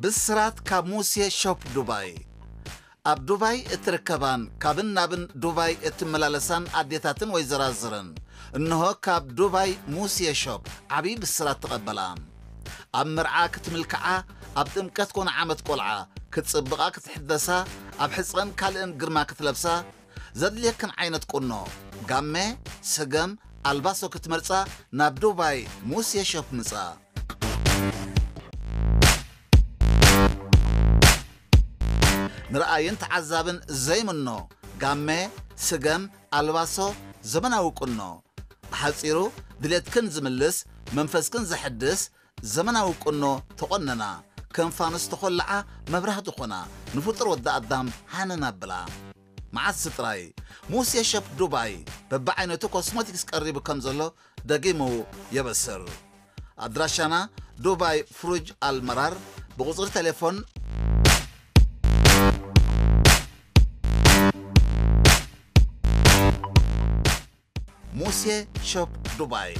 ብስራት ካብ ሙሴ ሾፕ ዱባይ። ኣብ ዱባይ እትርከባን ካብን ናብን ዱባይ እትመላለሳን ኣዴታትን ወይዘራዝርን፣ እንሆ ካብ ዱባይ ሙሴ ሾፕ ዓብዪ ብስራት ተቐበላ። ኣብ መርዓ ክትምልክዓ፣ ኣብ ጥምቀት ኮነ ዓመት ቆልዓ ክትጽብቓ ክትሕደሳ፣ ኣብ ሕጽረን ካልእን ግርማ ክትለብሳ፣ ዘድልየክን ዓይነት ቁኖ፣ ጋመ፣ ስገም፣ ኣልባሶ ክትመርጻ ናብ ዱባይ ሙሴ ሾፕ ምጻ። ንረኣይን ተዓዛብን ዘይምኖ ጋመ፣ ስገም፣ ኣልባሶ፣ ዘመናዊ ቁኖ። ብሓጺሩ ድሌትክን ዝምልስ፣ መንፈስክን ዘሐድስ ዘመናዊ ቁኖ ተቖነና። ከም ፋኑስ ተኾልዓ መብራህቲ ኾና፣ ንፍጡር ወዲ ኣዳም ሃነን ኣብላ። መዓስ ጥራይ ሙሴ ሸፕ ዱባይ በብዓይነቱ ኮስሞቲክስ ቀሪቡ ከም ዘሎ ደጊሙ የበስር። ኣድራሻና ዱባይ ፍሩጅ ኣልመራር፣ ብቁጽሪ ቴሌፎን ሙሴ ሾፕ ዱባይ።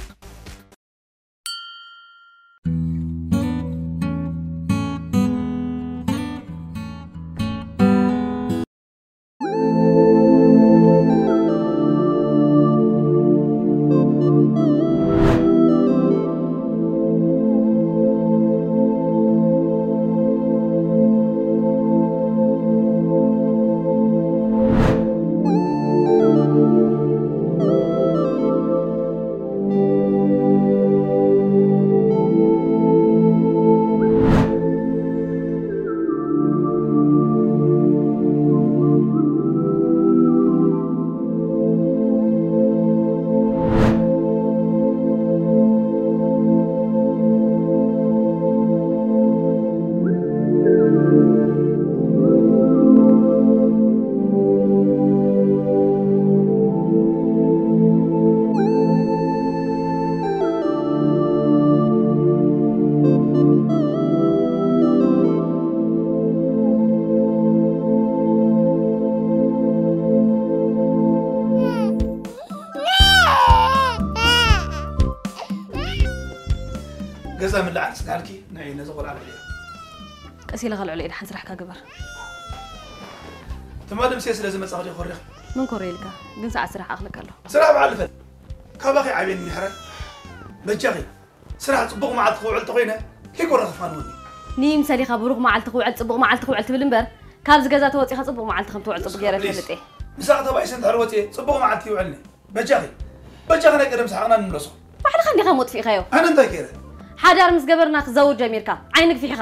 ገዛ ምልዓል ስጋልኪ ናይ ነዚ ቆልዓ ልዕልዮ። ቀስ ኢልካ ልዕሎ ኢድሓን ስራሕካ ግበር። ትማሊ ምሴ ስለ ዝመጻ ክዲ ኮሪኽ። ምን ኮረ ኢልካ? ግን ሰዓት ስራሕ ኣኽልካ ኣሎ። ስራሕ በዓል ፈል። ካባኺ ዓብየን ምሕረት። በጃኺ። ስራሕ ጽቡቕ መዓልቲ ክውዕል ተኾይነ፣ ከይኮረ ክፋንወኒ። ንይምሰሊኻ ብሩኽ መዓልቲ ክውዕል፣ ጽቡቕ መዓልቲ ክውዕል ትብል እምበር፣ ካብዚ ገዛ ተወጺኻ ጽቡቕ መዓልቲ ከም ትውዕል ጽቡቕ ገይረ ፕሊዝ። እፈልጥ እየ። ምሳኺ ተባኢሰ እንድሕር ወጺኤ፣ ጽቡቕ መዓልቲ ይውዕልኒ። በጃኺ። በጃኺ ናይ ቀደም ሰሓቕና ንምለሶ። ባዕልኻ እንዲኻ ሞጥፊእኻዮ። ኣነ እንታይ ገይረ? ሓዳር ምስ ገበርና ክዘውር ጀሚርካ። ዓይኒ ግፊሕኻ።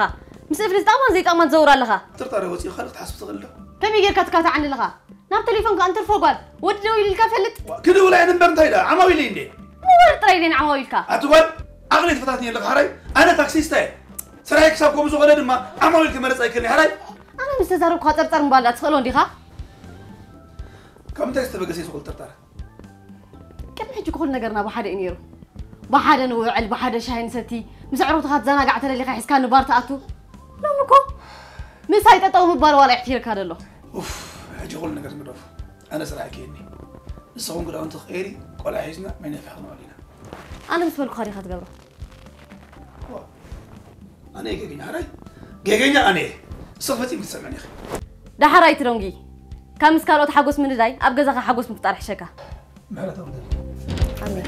ምስ እፍኒ ዝጠቕማን ዘይጠቕማን ትዘውር ኣለኻ። ጥርጣረ ወጺኡ ካልእ ክትሓስብ ትኽእል ዶ? ከመይ ጌርካ ትካታዓኒ ኣለኻ? ናብ ቴሌፎን ከኣ እንትርፎ ጓል፣ ወዲ ደው ኢሉ ኢልካ ፈልጥ? ዋ፣ ክድውል ኣይነ እምበር እንታይ ደኣ? ዓማዊለይ እንዴ? ምወር ጥራይ ደን ዓማዊልካ። ኣቲ ጓል፣ ዓቕሊ ትፈታትኒ ኣለኻ ሓራይ? ኣነ ታክሲስታ እየ። ስራይ ክሳብ ከምኡ ዝኾነ ድማ ዓማዊል ክመርጽ ኣይክእልን እየ ሓራይ። ኣነ ምስ ተዛረብኩኻ ጸርጸር ምባል ደኣ ትኽእሎ እንዲኻ? ካብ ምንታይ ዝተበገሰ እዩ ዝኽእል ጥርጣረ? ቅድሚ ሕጂ ኩሉ ነገርና ብሓደ እዩ ነይሩ። ብሓደ ንውዕል፣ ብሓደ ሻሂ ንሰቲ፣ ምስ ኣዕሩኽትኻ ትዘናጋዕ ተደሊኻ ሒዝካኒ ባር ትኣቱ። ሎሚ እኮ ምሳይ ጠጠው ምባል ዋላ የሕፊርካ ደሎ። ኡፍ፣ ሕጂ ኩሉ ነገር ዝምደፉ። ኣነ ስራሕ ይከየኒ። ንስኹም ክዳውንቲ ክቀይሪ፣ ቆልዓ ሒዝና ማይ ነፊሕ ክንውዕል ኢና። ኣነ ምስ በልኩኻ ዲኻ ትገብሮ? ዋ፣ ኣነ እየ ገገኛ ሓራይ? ገገኛ ኣነ እየ። ንስኺ ፈጺምኪ ትሰምዕኒ ኢኺ። ዳሕራይ ትደንጉይ። ካብ ምስ ካልኦት ሓጎስ ምንዳይ፣ ኣብ ገዛኻ ሓጎስ ምፍጣር ይሕሸካ። ምሕረት ኣውርደልኪ። ኣሜን።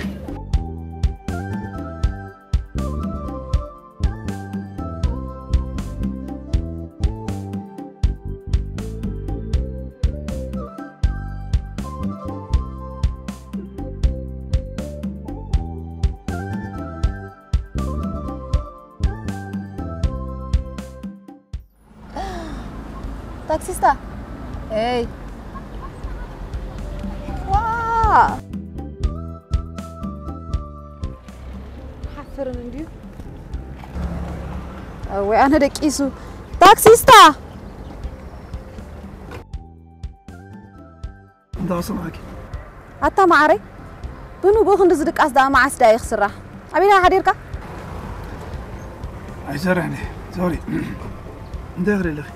ታክሲስታ። ኤይ። ዋ። ሓፍርን እንድዩ። ወይ ኣነ ደቂሱ። ታክሲስታ። እንታይ ክሰምዓኪ? ኣታ መዓረይ፣ ብንግኡ ክንዲ ዝድቃስ ደኣ መዓስ ደኣ እዩ ክስራሕ? ኣበይ ደኣ ሓዲርካ? ኣይሰርሕን እየ። ሶሪ። እንታይ ክርኢ ኣለኺ?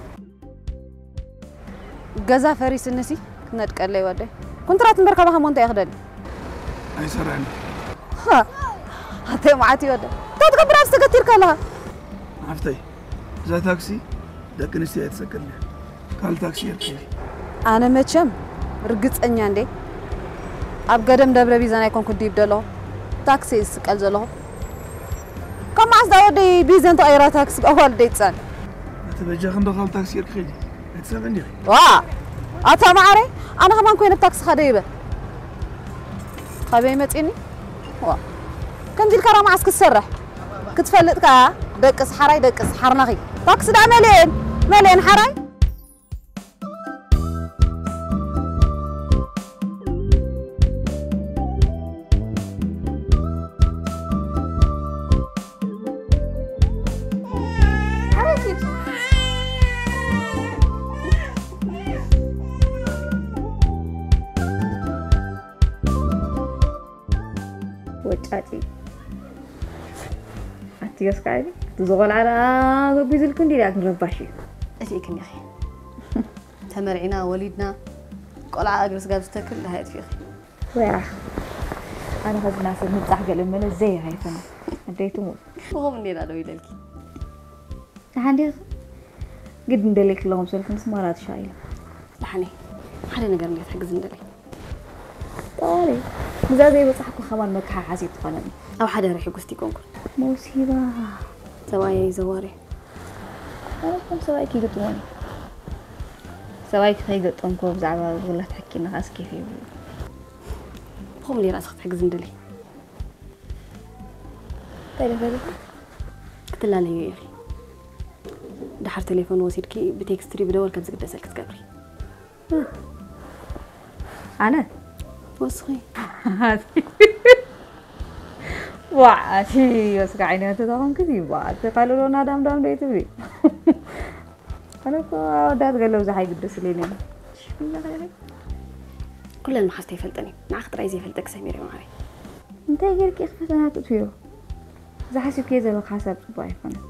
ገዛ ፈሪስንሲ ክነድቀለይ ወደይ። ኩንትራት እምበር ካባኻ እሞ እንታይ እየ ክደሊ? ኣይሰርሕን እየ። ሃ፣ ኣተይ መዓት እዩ ወደይ። እንታይ ትገብር ኣብዚ ተገቲርካ ኣለኻ? ሓፍተይ፣ እዛ ታክሲ ደቂ ኣንስትዮ እየ ትሰቅል ካልእ ታክሲ እየ ትኸይድ። ኣነ መቸም ርግጸኛ እንዴ ኣብ ገደም ደብረ ቢዘን ኣይኮንኩ ዲብ ደለኹ ታክሲ እየ ዝስቀል ዘለኹ። ካብ መዓስ ዳ ወደይ ቢዘን ተቐይራ ታክሲ ኣዋልደይ ትጸን? እቲ በጃኺ እንዶ ካልእ ታክሲ እየ ትኸይድ ኣይትሰምዕን ዲኺ? ዋ ኣታ መዓረይ ኣነ ከማን ኮይነ ብታክሲ ኸደ ይበ ካበይ መጺኒ? ዋ ከምዚ ኢልካ ራ መዓስ ክትሰርሕ ክትፈልጥ ከኣ ደቅስ ሓራይ ደቅስ ሓርናኺ ታክሲ ዳ መሊኤን መሊኤን ሓራይ ወጫጭ ኣትዮ እስካዕዚ እቲ ዝቆልዓ ደኣ ገቢዙልክ እንዲ ደኣ ግን ረባሽ እዩ። እቲእክኒ ኢኺ ተመርዒና ወሊድና ቆልዓ እግሪ ስጋብ ዝተክል ደሃ የጥፊእኺ ወያ ኣነ ከዚ ናሰብ ምብጻሕ ገለ መለ ዘይ ኣይፈነ ኣደይትሙ ብኸም እንዴና ደው ኢለልኪ ደሓን ዲኺ ግድ እንደለይ ክለኹም ሰልኩም ስማራት ሻ ኢለ ደሓነይ ሓደ ነገር እንዴት ሕግዝ እንደለይ ጠዋሪ እዛ ዘይበጻሕኩ ከማን መከሓሓሲት ትኾነኒ ኣብ ሓደ ርሒ ጉስቲ ይኮንኩን ሞሲባ ሰብኣይ ዘዋሪ ኣነ ከም ሰብኣይ ከይገጥሞኒ ሰብኣይ ከይገጠምኩ ብዛዕባ ዝውላት ሕኪና ካስ ኬፍ ይብሉ ብኸም ሌራ ስኽት ሕግዝ እንደለይ እንታይ ደፈለካ ክትላለዩ ኢኺ ድሓር ቴሌፎን ወሲድኪ ብቴክስትሪ ብደወል ከም ዝግደሰል ክትገብሪ ኣነ ወስኺ ዋዓቲ ወስካ ዓይነት ተኾንክዚ ይበሃል ተካልሎና ዳምዳም ዶ ትብሊ ኣነ እኮ ኣወዳት ገለ ብዙሕ ኣይግደስልን እዮም ኩለን መሓዝተ ይፈልጠን እዩ ንዓኺ ጥራይ ዘይፈልጠኪ ሰሚረ ማዕረይ እንታይ ጌርኪ ኢኺ ፈተና ትእትዮ ዝሓሲብክዮ ዘለኺ ሓሳብ ፅቡቅ ኣይኮነን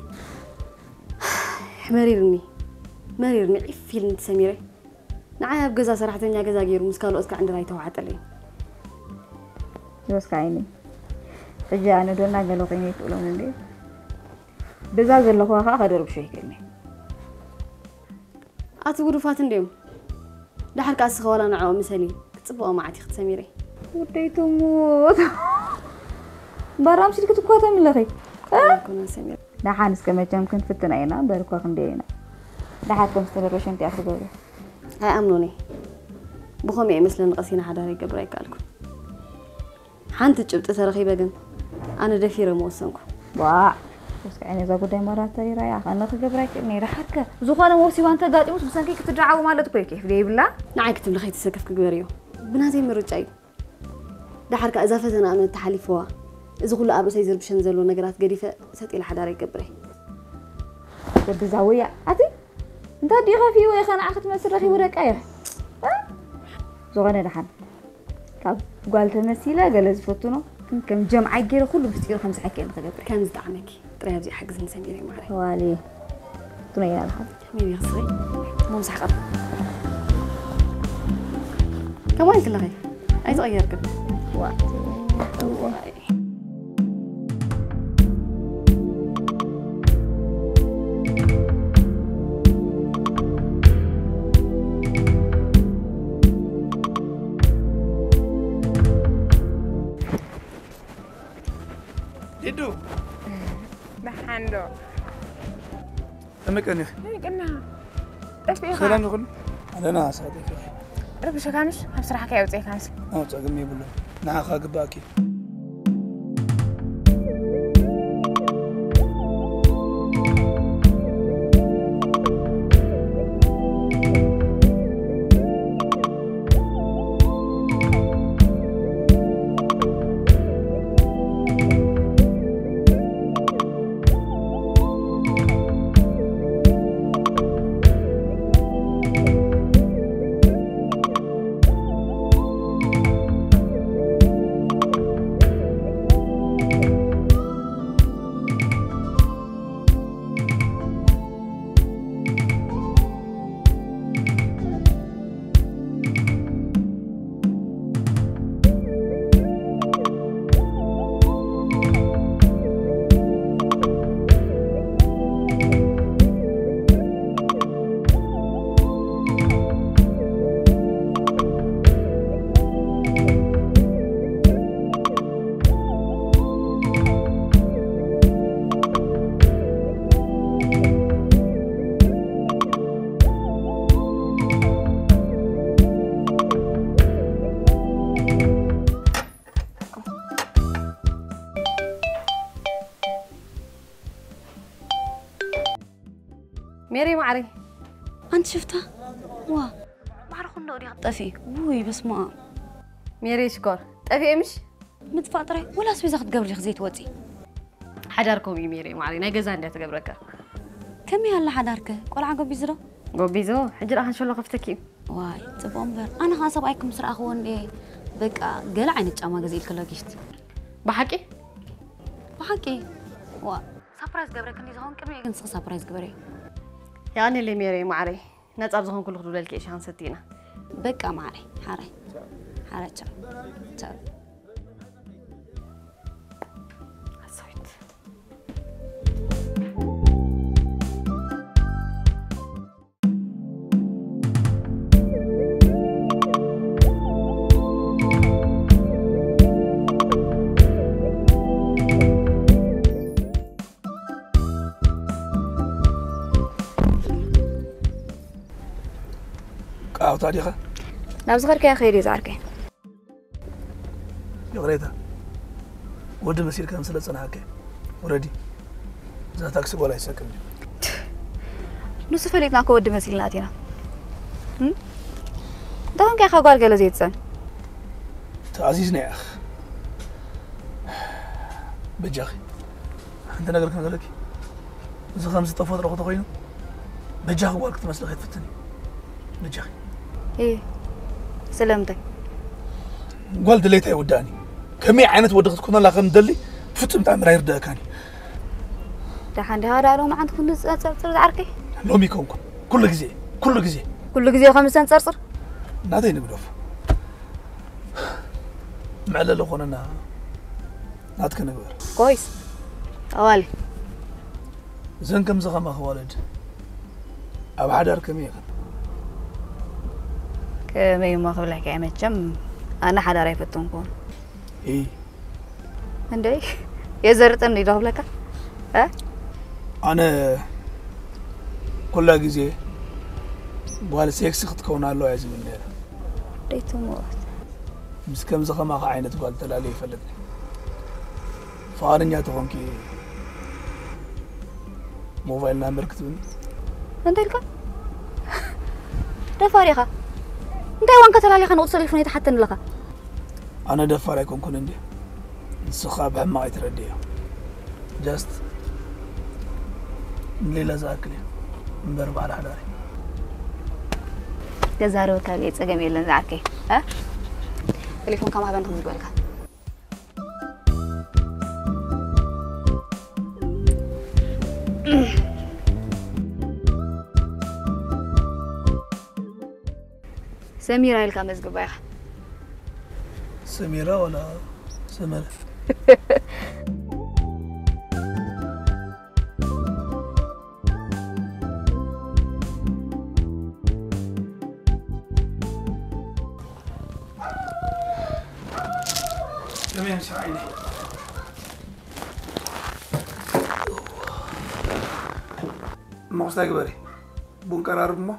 መሪርኒ መሪርኒ ዒፍ ኢልኒ ተሰሚረ ንዓይ ኣብ ገዛ ሰራሕተኛ ገዛ ገይሩ ምስ ካልኦት ከዓ እንድራ ኣይተዋዓጠለይ ይወስካ ዓይኒ ሕጂ ኣነ ዶና ገለ ኮይነ ይክእሎም እንዴ በዛ ዘለኹዋ ከዓ ከደርብሾ ይክእልኒ ኣቲ ውዱፋት እንድዮም ደሓር ከዓ ስኸ ዋላ ንዕኦም ምሰሊ ክትፅብቆ መዓት ክትሰሚረ ውደይ ትሙት እምበር ኣምሲልኪ ትኳተሚ ኣለኺ ኮነ ሰሚረ ደሓን እስከ መቸም ክንፍትና ኢና እምበር እኳ ክንደይ ኢና ደሓር ከም ዝተደረሸ እንታይ ክትገብሪ ኣይኣምኖን እየ ብኸምኡ እየ መስለኒ ቀሲና ሓዳር ይገብር ኣይከኣልኩን ሓንቲ ጭብጢ ተረኺበ ግን ኣነ ደፊረ ምወሰንኩ ዋዕ እስከ ዓይነ እዛ ጉዳይ ማራት ተሪራ እያ ኣነ ክገብር ኣይክእል ነይ ደሓርከ ዝኾነ ወሲባ እንተጋጢሙስ ብሰንኪ ክትደዓው ማለት እኮ እዩ ኬፍ ደይብላ ንዓይ ክትብሊ ከይትሰከፍ ክግበር እዩ ብናተይ ምርጫ እዩ ደሓር ከዓ እዛ ፈተና ኣነ ተሓሊፈዋ እዚ ኩሉ ኣብ ርእሰይ ዝርብሸን ዘሎ ነገራት ገዲፈ ሰጥ ኢለ ሓዳር ይገብረ ወዲ ዛወያ ኣቲ እንታ ዲኻ ፊወ ኢኻ ንዓ ክትመስል ረኺቡ ደቃ እያ ዝኾነ ደሓን ካብ ጓል ተመሲለ ገለ ዝፈትኖ ግን ከም ጀምዓይ ገይረ ኩሉ ምስጢሩ ከም ዝሓከ ንክገብር ከም ዝጠዓመኪ ጥራይ ኣብዚ ሓግዝ ንሰሚረ ማዕረ ዋሊ ትነይና ደሓን ከመይ ይኽስኸይ ሞምሳሕ ቀብ ከማን ክለኸይ ኣይተቐየርክን ሊዱ ደሓን ዶ ተመቀኒ ቅና ጠፊእኻ ሰላም ይኹን ኣለና ሰዓት ይፈ ረብሸካምሽ ኣብ ስራሕካ የውፅእካምስ ኣው ጸገም የብሉ ንዓኻ ግባእኪ ኣንቲ ሽፍታ፣ ዋ፣ ማዕረ ክንዶ ዲኻ ጠፊ? ውይ፣ በስመ ኣብ። ሜሪ ሽኮር፣ ጠፊኤ ምሽ? ምጥፋእ ጥራይ፣ ወላ ኣስቤዛ ክትገብሪ ዲኺ ዘይትወጺ? ሓዳር ከምኡ እዩ ሜሪ ማዕረይ፣ ናይ ገዛ እንድያ ትገብረካ። ከመይ ኣላ ሓዳርኪ? ቆልዓ ጎቢዙ ዶ? ጎቢዙ፣ ሕጂ ደኣ ካንሸሎ ከፍተኪ እዩ። ዋይ፣ ጽቡቕ እምበር፣ ኣነ ኸኣ ሰብኣይኩም ምስ ረኣኽዎ እንድየ፣ በቃ፣ ገለ ዓይነት ጫማ ገዚእልኪ ኣለዎ ጊፍት። ብሓቂ? ብሓቂ? ዋ፣ ሳፕራይዝ ገብረኪ እንድዩ ዝኸውን፣ ቅድሚኡ ግን ንስኺ ሳፕራይዝ ግበርዮ። የቐንየለይ ሜሪ ማዕረይ፣ ነጻ ኣብ ዝኾንኩሉ ክድውለልኪ እየ፣ ሻሂ ክንሰቲ ኢና። በቃ ማዕረይ፣ ሓራይ። ሓራይ፣ ቻው። ቻው። ሓሳዊት። ቃውታ ዲኻ? ናብ ዝኸድካዮ ከይድ እዩ ዝዓርከይ። ይቕሬታ፣ ወዲ መሲልካ ስለ ዝጸናሕካ። ውረዲ። እዛ ታክሲ ጓል ኣይትሰክም ድዩ? ንሱ ፈሊጥና እኮ ወዲ መሲልና ኣቲና። እም? እንታይ ኮንካ ኢኻ ጓል ገለ ዘይትጸን? ተኣዚዝና ኢኻ። በጃኺ፣ ሓንቲ ነገር ክነግረኪ። እዚ ከምዚ ተፈጥሮ ተኾይኑ፣ በጃኺ ጓል ክትመስሊ ከይትፍትኒ። በጃኺ። እይ፣ ስለምንታይ? ጓል ድሌታ ይውዳእኒ። ከመይ ዓይነት ወዲ ክትኮነላ ከም ደሊ ፍጹም ተኣምር ኣይርዳእካኒ። ደሓን ዲኻ ደኣ ሎማዓንቲ ክንዲ ዝጸርጽር ዝዓርከይ? ሎሚ ይኮንኩን። ኩሉ ግዜ፣ ኩሉ ግዜ። ኩሉ ግዜ ከም ዝተንጸርጽር? ናተይ ንግደፎ። መዕለሊ ኮነና ናትኪ ንግበር። ኮይስ፣ ኣዋሊ። እዘን ከምዚ ከማኺ ኣዋልድ ኣብ ሓዳር ከመይ ኢኽን? ከመይ እሞ ክብለካ እየ፣ መቸም ኣነ ሓዳር ኣይፈተንኩን። እይ። እንደይ፣ የዘርጥኒ ዶ ክብለካ? እ? ኣነ ኩላ ግዜ ጓል ሴክሲ ክትከውን ኣለዋ እየ ዝብል ነይረ። ደይ ትሞት። ምስ ከምዚ ከማኻ ዓይነት ጓል ተላልየ ይፈልጥኒ። ፍቓደኛ ተኾንኪ ሞባይል ናምበር ክትብኒ? እንታይ ኢልካ? ደፋር ኢኻ። እንታይ ዋንካ ተላሊኻ ንቑጽ ተሌፎን ኣይትሓተኒ ኣለኻ? ኣነ ደፋር ኣይኮንኩን እንዴ? ንስኻ ብሕማቕ ኣይትረድእዮ። ጃስት ንሌላ ዝኣክል እዩ እምበር በዓል ሓዳር እዩ። ገዛረበካ ገይ ጸገም የለን ዝዓርከይ። እ? ቴሌፎንካ ማህበን ትኽዝግበልካ። ሰሚራ ኢልካ መዝግባ ኢኻ። ሰሚራ ወላ ሰመረ? ከመይ ምሽ ዓይኒ? እሞ ክስታይ ግበሪ። ቡን ቀራርብ እሞ።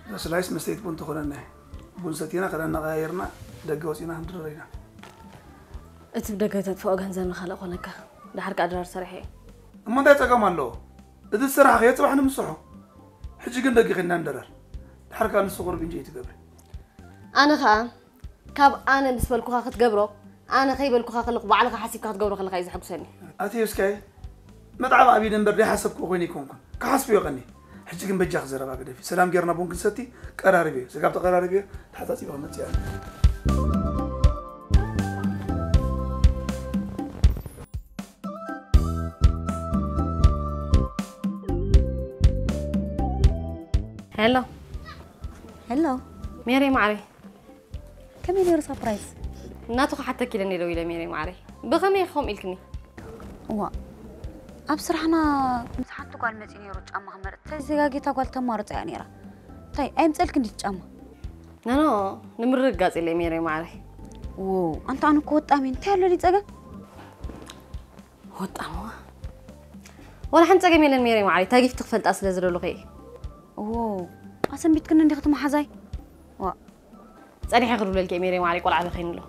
እዛ ስላይስ መስተይት ቡን ትኾነና እያ። ቡን ሰቲና ክዳንና ቀያይርና ደገ ወፂና ክንድረር ኢና። እቲ ብደገ ተጥፍኦ ገንዘብ ንኻልእ ኮነካ። ድሓር ከኣ ድራር ሰሪሐ እየ። እሞ እንታይ ጸገም ኣለዎ? እቲ ዝሰራሕኽዮ ጽባሕ ንምስሖ። ሕጂ ግን ደገ ኸድና ንደረር። ድሓር ከኣ ንሱ ቁሩብ ኢንጆይ ትገብሪ። ኣነ ኸኣ ካብ ኣነ ምስ በልኩኻ ክትገብሮ፣ ኣነ ከይበልኩኻ ከለኹ ባዕልኻ ሓሲብካ ክትገብሮ ከለኻ እዩ ዘሐጉሰኒ። ኣቲ እስካይ መጥዓም ኣብይ ነንበር ደይሓሰብክዎ ኮይኑ ኣይኮንኩን። ክሓስብ ይቐኒ። ሕጂ ግን በጃኺ ዘረባ ግደፊ። ሰላም ጌርና ቡን ክንሰቲ ቀራርብዮ። ስጋብ ተቐራርብዮ ተሓጻጺበ ክመጽእ እየ። ሄሎ። ሄሎ። ሜሪ ማዕረይ። ከመይ ነይሩ ሳፕራይዝ? ናቱ ክሓተኪ ኢለ እየ ደዊለ ሜሪ ማዕረይ። ብኸመይ ኢኺ ከምኡ ኢልክኒ? እዋ፣ ኣብ ስራሕና ምስ ሓንቲ ጓል መፂኡ ነይሩ ጫማ ክመርፅ። ተዘጋጊታ ጓል ተማርፃ እያ ነይራ። እንታይ፣ ኣይምፀልክን ድዩ ጫማ? ኖ፣ ኖ፣ ንምርግጋፅ ኢለ ሜሪ ማዕረይ። ዎ፣ ኣንታ ኣነ እኮ ወጣሚ፣ እንታይ ኣሎ ድዩ ፀገም? ወጣምዋ። ወላ ሓንቲ ጸገም የለን ሜሪ ማዕረይ፣ እታ ጊፍቲ ክፈልጣ ስለ ዝደለኹ እየ። ዎ፣ ኣሰንቢትክኒ እንዲኺ እቲ መሓዛይ። ዋ። ጸኒሐ ክድውለልኪ እየ ሜሪ ማዕረይ፣ ቆልዓ በኸይኒ ኣሎ።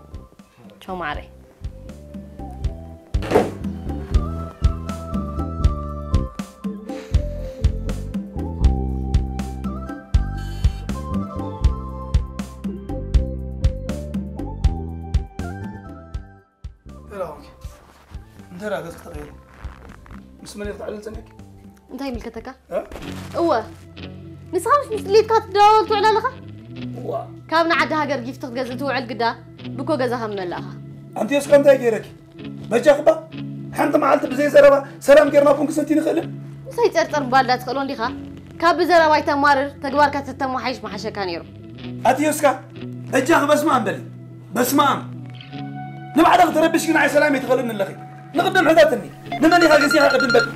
ቻው ማዕረይ። ተራ ገጽ ክትቕይሪ። ምስ መን ኢኺ ትዕልል ጸኒሕኪ? እንታይ ይምልከተካ? እ? እወ ንስኻ ምስ ምስ ድሌትካ ትደዋወል ትውዕል ኣለኻ? እዋ። ካብ ንዓዲ ሃገር ጊፍቲ ክትገዝእ ትውዕል ግዳ ብኮ ገዛኻ ምመላእኻ። ኣንቲ እስከ እንታይ ገይረኪ? በጃኽባ ሓንቲ መዓልቲ ብዘይ ዘረባ ሰላም ጌርና ቡን ክሰቲ ንኽእልን? ምሳይ ጸርጸር ምባል ዳ ትኽእሎ እንዲኻ? ካብ ብዘረባ ይተማርር ተግባርካ ተተማሓይሽ መሓሸካ ነይሩ። ኣቲ እስካ በጃኺ በስመ ኣም በሊ። በስመ ኣም። ንባዕልኺ ተረቢሽኪ ንዓይ ሰላም ኣይትኽእልን ኣለኺ። ንቕድም ሕተትኒ። ንመን ኢኻ ግዜኻ ቅድም በሊ።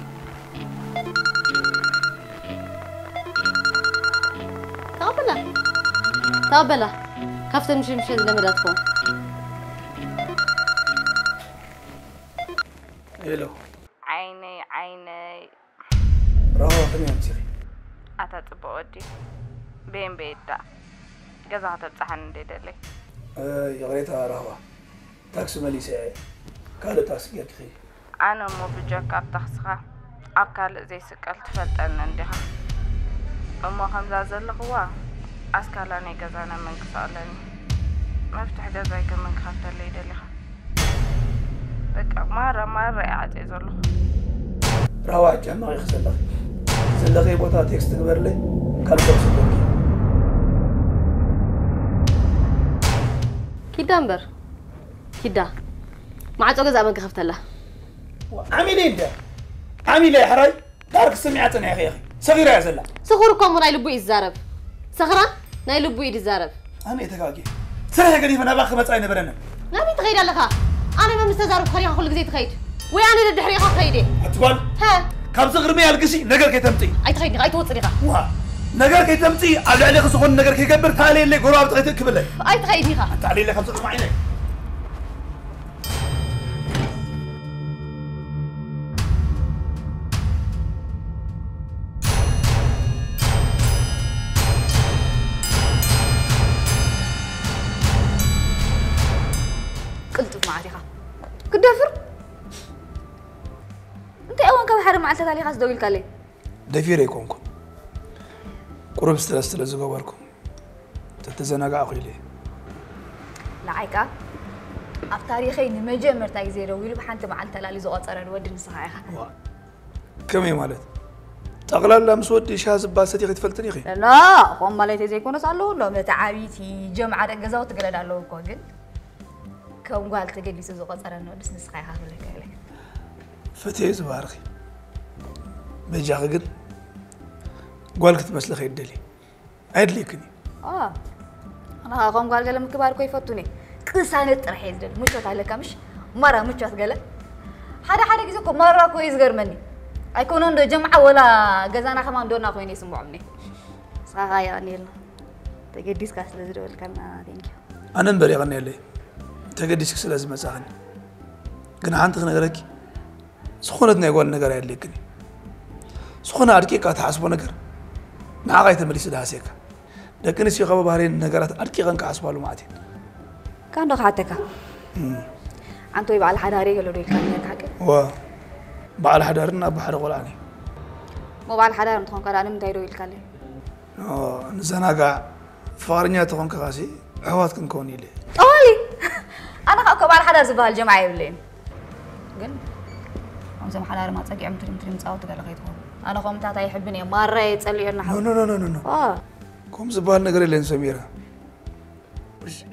ተቐበላ ተቐበላ ካብተን ምሽምሸ ዝለመዳ ትኸውን። ሄሎ። ዓይነይ ዓይነይ ራዋ ከመይ ኣምሲኺ? ኣታ ጽቡቕ ወዲ ቤን ቤዳ ገዛ ከተብጽሓኒ እንደ ደለይ እ፣ ይቕሬታ ራዋ። ታክሲ መሊሰ እየ። ካልእ ታክሲ ጌርኪ ኺዲ። ኣነ እሞ ብጀካ ኣብ ታክስኻ ኣብ ካልእ ዘይስቀል ትፈልጠኒ እንዲኻ እሞ ከምዛ ዘለኽዋ ኣስካላ ናይ ገዛና መን ክሰቕለኒ መፍትሒ ገዛይ ከመን ክኸፍተለይ ደሊኻ በቃ ማራ ማራ እየ ዓፅየ ዘለኹ ራዋ ሕጂ ሕማቕ ኢኺ ዘለኺ። ዘለኺ ቦታ ቴክስት ግበርለይ ካልእ ክወስደልኪ። ኪዳ እምበር ኪዳ ማዕጾ ገዛ መን ክኸፍተላ? ዓሚለ እንደ ዓሚለ ሕራይ ዳርክ ስሚዓ ጸኒሕኺ ኢኺ። ሰኺራ እያ ዘላ። ስኹር እኮ እሞ ናይ ልቡ እዩ ዝዛረብ። ሰኽራን ናይ ልቡ እዩ ዝዛረብ። ኣነ እየ ተጋግየ። ስርሐ ገዲፈ ናባኺ ክመጽእ ኣይነበረንን። ናበይ ትኸይድ ኣለኻ? ኣነ መምስ ተዛረብኩ ኸዲኻ ኩሉ ግዜ ትኸይድ? ወይ ኣነ ደድሕሪኻ ክኸይድ እየ? ኣቲ ጓል፣ ሃ? ካብዚ ግርመይ ኣልግሲ ነገር ከይተምጽኢ። ኣይትኸይድ ዲኻ? ኣይትወጽእ ዲኻ? ዋ፣ ነገር ከይተምጽኢ ኣብ ልዕሌኺ ዝኾነ ነገር ከይገብር ታለየለይ ጎረባብቲ ከይትእክብለይ። ኣይትኸይድ ዲኻ? ኣታ ኣለየለይ ካብዚ ግርማ ዓይነይ። ቅልጡፍ መዓት ኢኻ ክትደፍር እንታይ እዋን ካብ ሓደ መዓልቲ ተታሊኻስ ደው ኢልካለይ ደፊረ ኣይኮንኩን ቁሩብ ስትረስ ስለ ዝገበርኩ ተተዘናጋዕኩ ኢለ ንዓይ ከኣ ኣብ ታሪኸይ ንመጀመርታ ግዜ ደዊሉ ብሓንቲ መዓልቲ ተላልዩ ዝቆጸረኒ ወዲ ንስኻ ኢኻ ከመይ ማለት ጠቕላላ ምስ ወዲ ሻ ዝበሃል ሰቲኺ ትፈልጥን ኢኺ ላ ኾም ማለት ዘይኮነስ ኣለዉ ኣሎ መተዓቢቲ ጀምዓ ደቂ ገዛውቲ ገለ ዳ ኣለዉ እኮ ግን ከም ጓል ተገዲሱ ዝቆጸረኒ ወድስ ንስኻ ኢኻ ክብለካ ኢለ ፈትየ ዝባርኺ በጃኺ ግን ጓል ክትመስሊ ከይደሊ ኣይድልየክን እዩ ኣነ ከዓ ከም ጓል ገለ ምክባር እኮ ይፈቱን እየ ቅሳነት ጥራሕ እየ ዝደሊ ምቾት ኣለካ ምሽ ማራ ምቾት ገለ ሓደ ሓደ ግዜ እኮ ማራ እኮ እዩ ዝገርመኒ ኣይኮነ እንዶ ጀምዓ ወላ ገዛና ከማን ዶና ኮይኑ ይስምዖምኒ ንስኻ ከዓ የቐንየልና ተገዲስካ ስለ ዝደወልካልና ቴንኪ ኣነ እምበር የቐንየለይ ተገዲስኪ ስለ ዝመጻኽኒ ግን ሓንቲ ክነግረኪ ዝኾነት ናይ ጓል ነገር ኣየድልየክን እዩ ዝኾነ ኣድቂቕካ ትሓስቦ ነገር ንዓኻ እዩ ተመሊሱ ድሃስየካ ደቂ ኣንስትዮ ካብ ባህርየን ነገራት ኣድቂቐን ክሓስባሉ ማለት እዩ ካብ እንዶ ክሓተካ ኣንተ ወይ በዓል ሓዳር ገለ ዶ ኢልካ ነርካ ሓቂ ዋ በዓል ሓዳርን ኣቦ ሓደ ቆልዓን እዩ ሞ በዓል ሓዳር እንትኾንካ ደኣ ንምንታይ ዶ ኢልካለይ ንዘናጋዕ ፍቕረኛ ተኾንካ ኻሲ ኣሕዋት ክንከውን ኢለ ጠዋሊ ኣነ ካብ ከባል ሓዳር ዝበሃል ጀምዓ የብለይን ግን ከምዞም ሓዳርማ ፀጊዖም ትሪም ትሪም ፃወት ገለ ከይትኾኑ ኣነ ከምታት ኣይሕብን እየ ማራ እየ ፀልዮ እናሓው ከምኡ ዝበሃል ነገር የለን ሰሚራ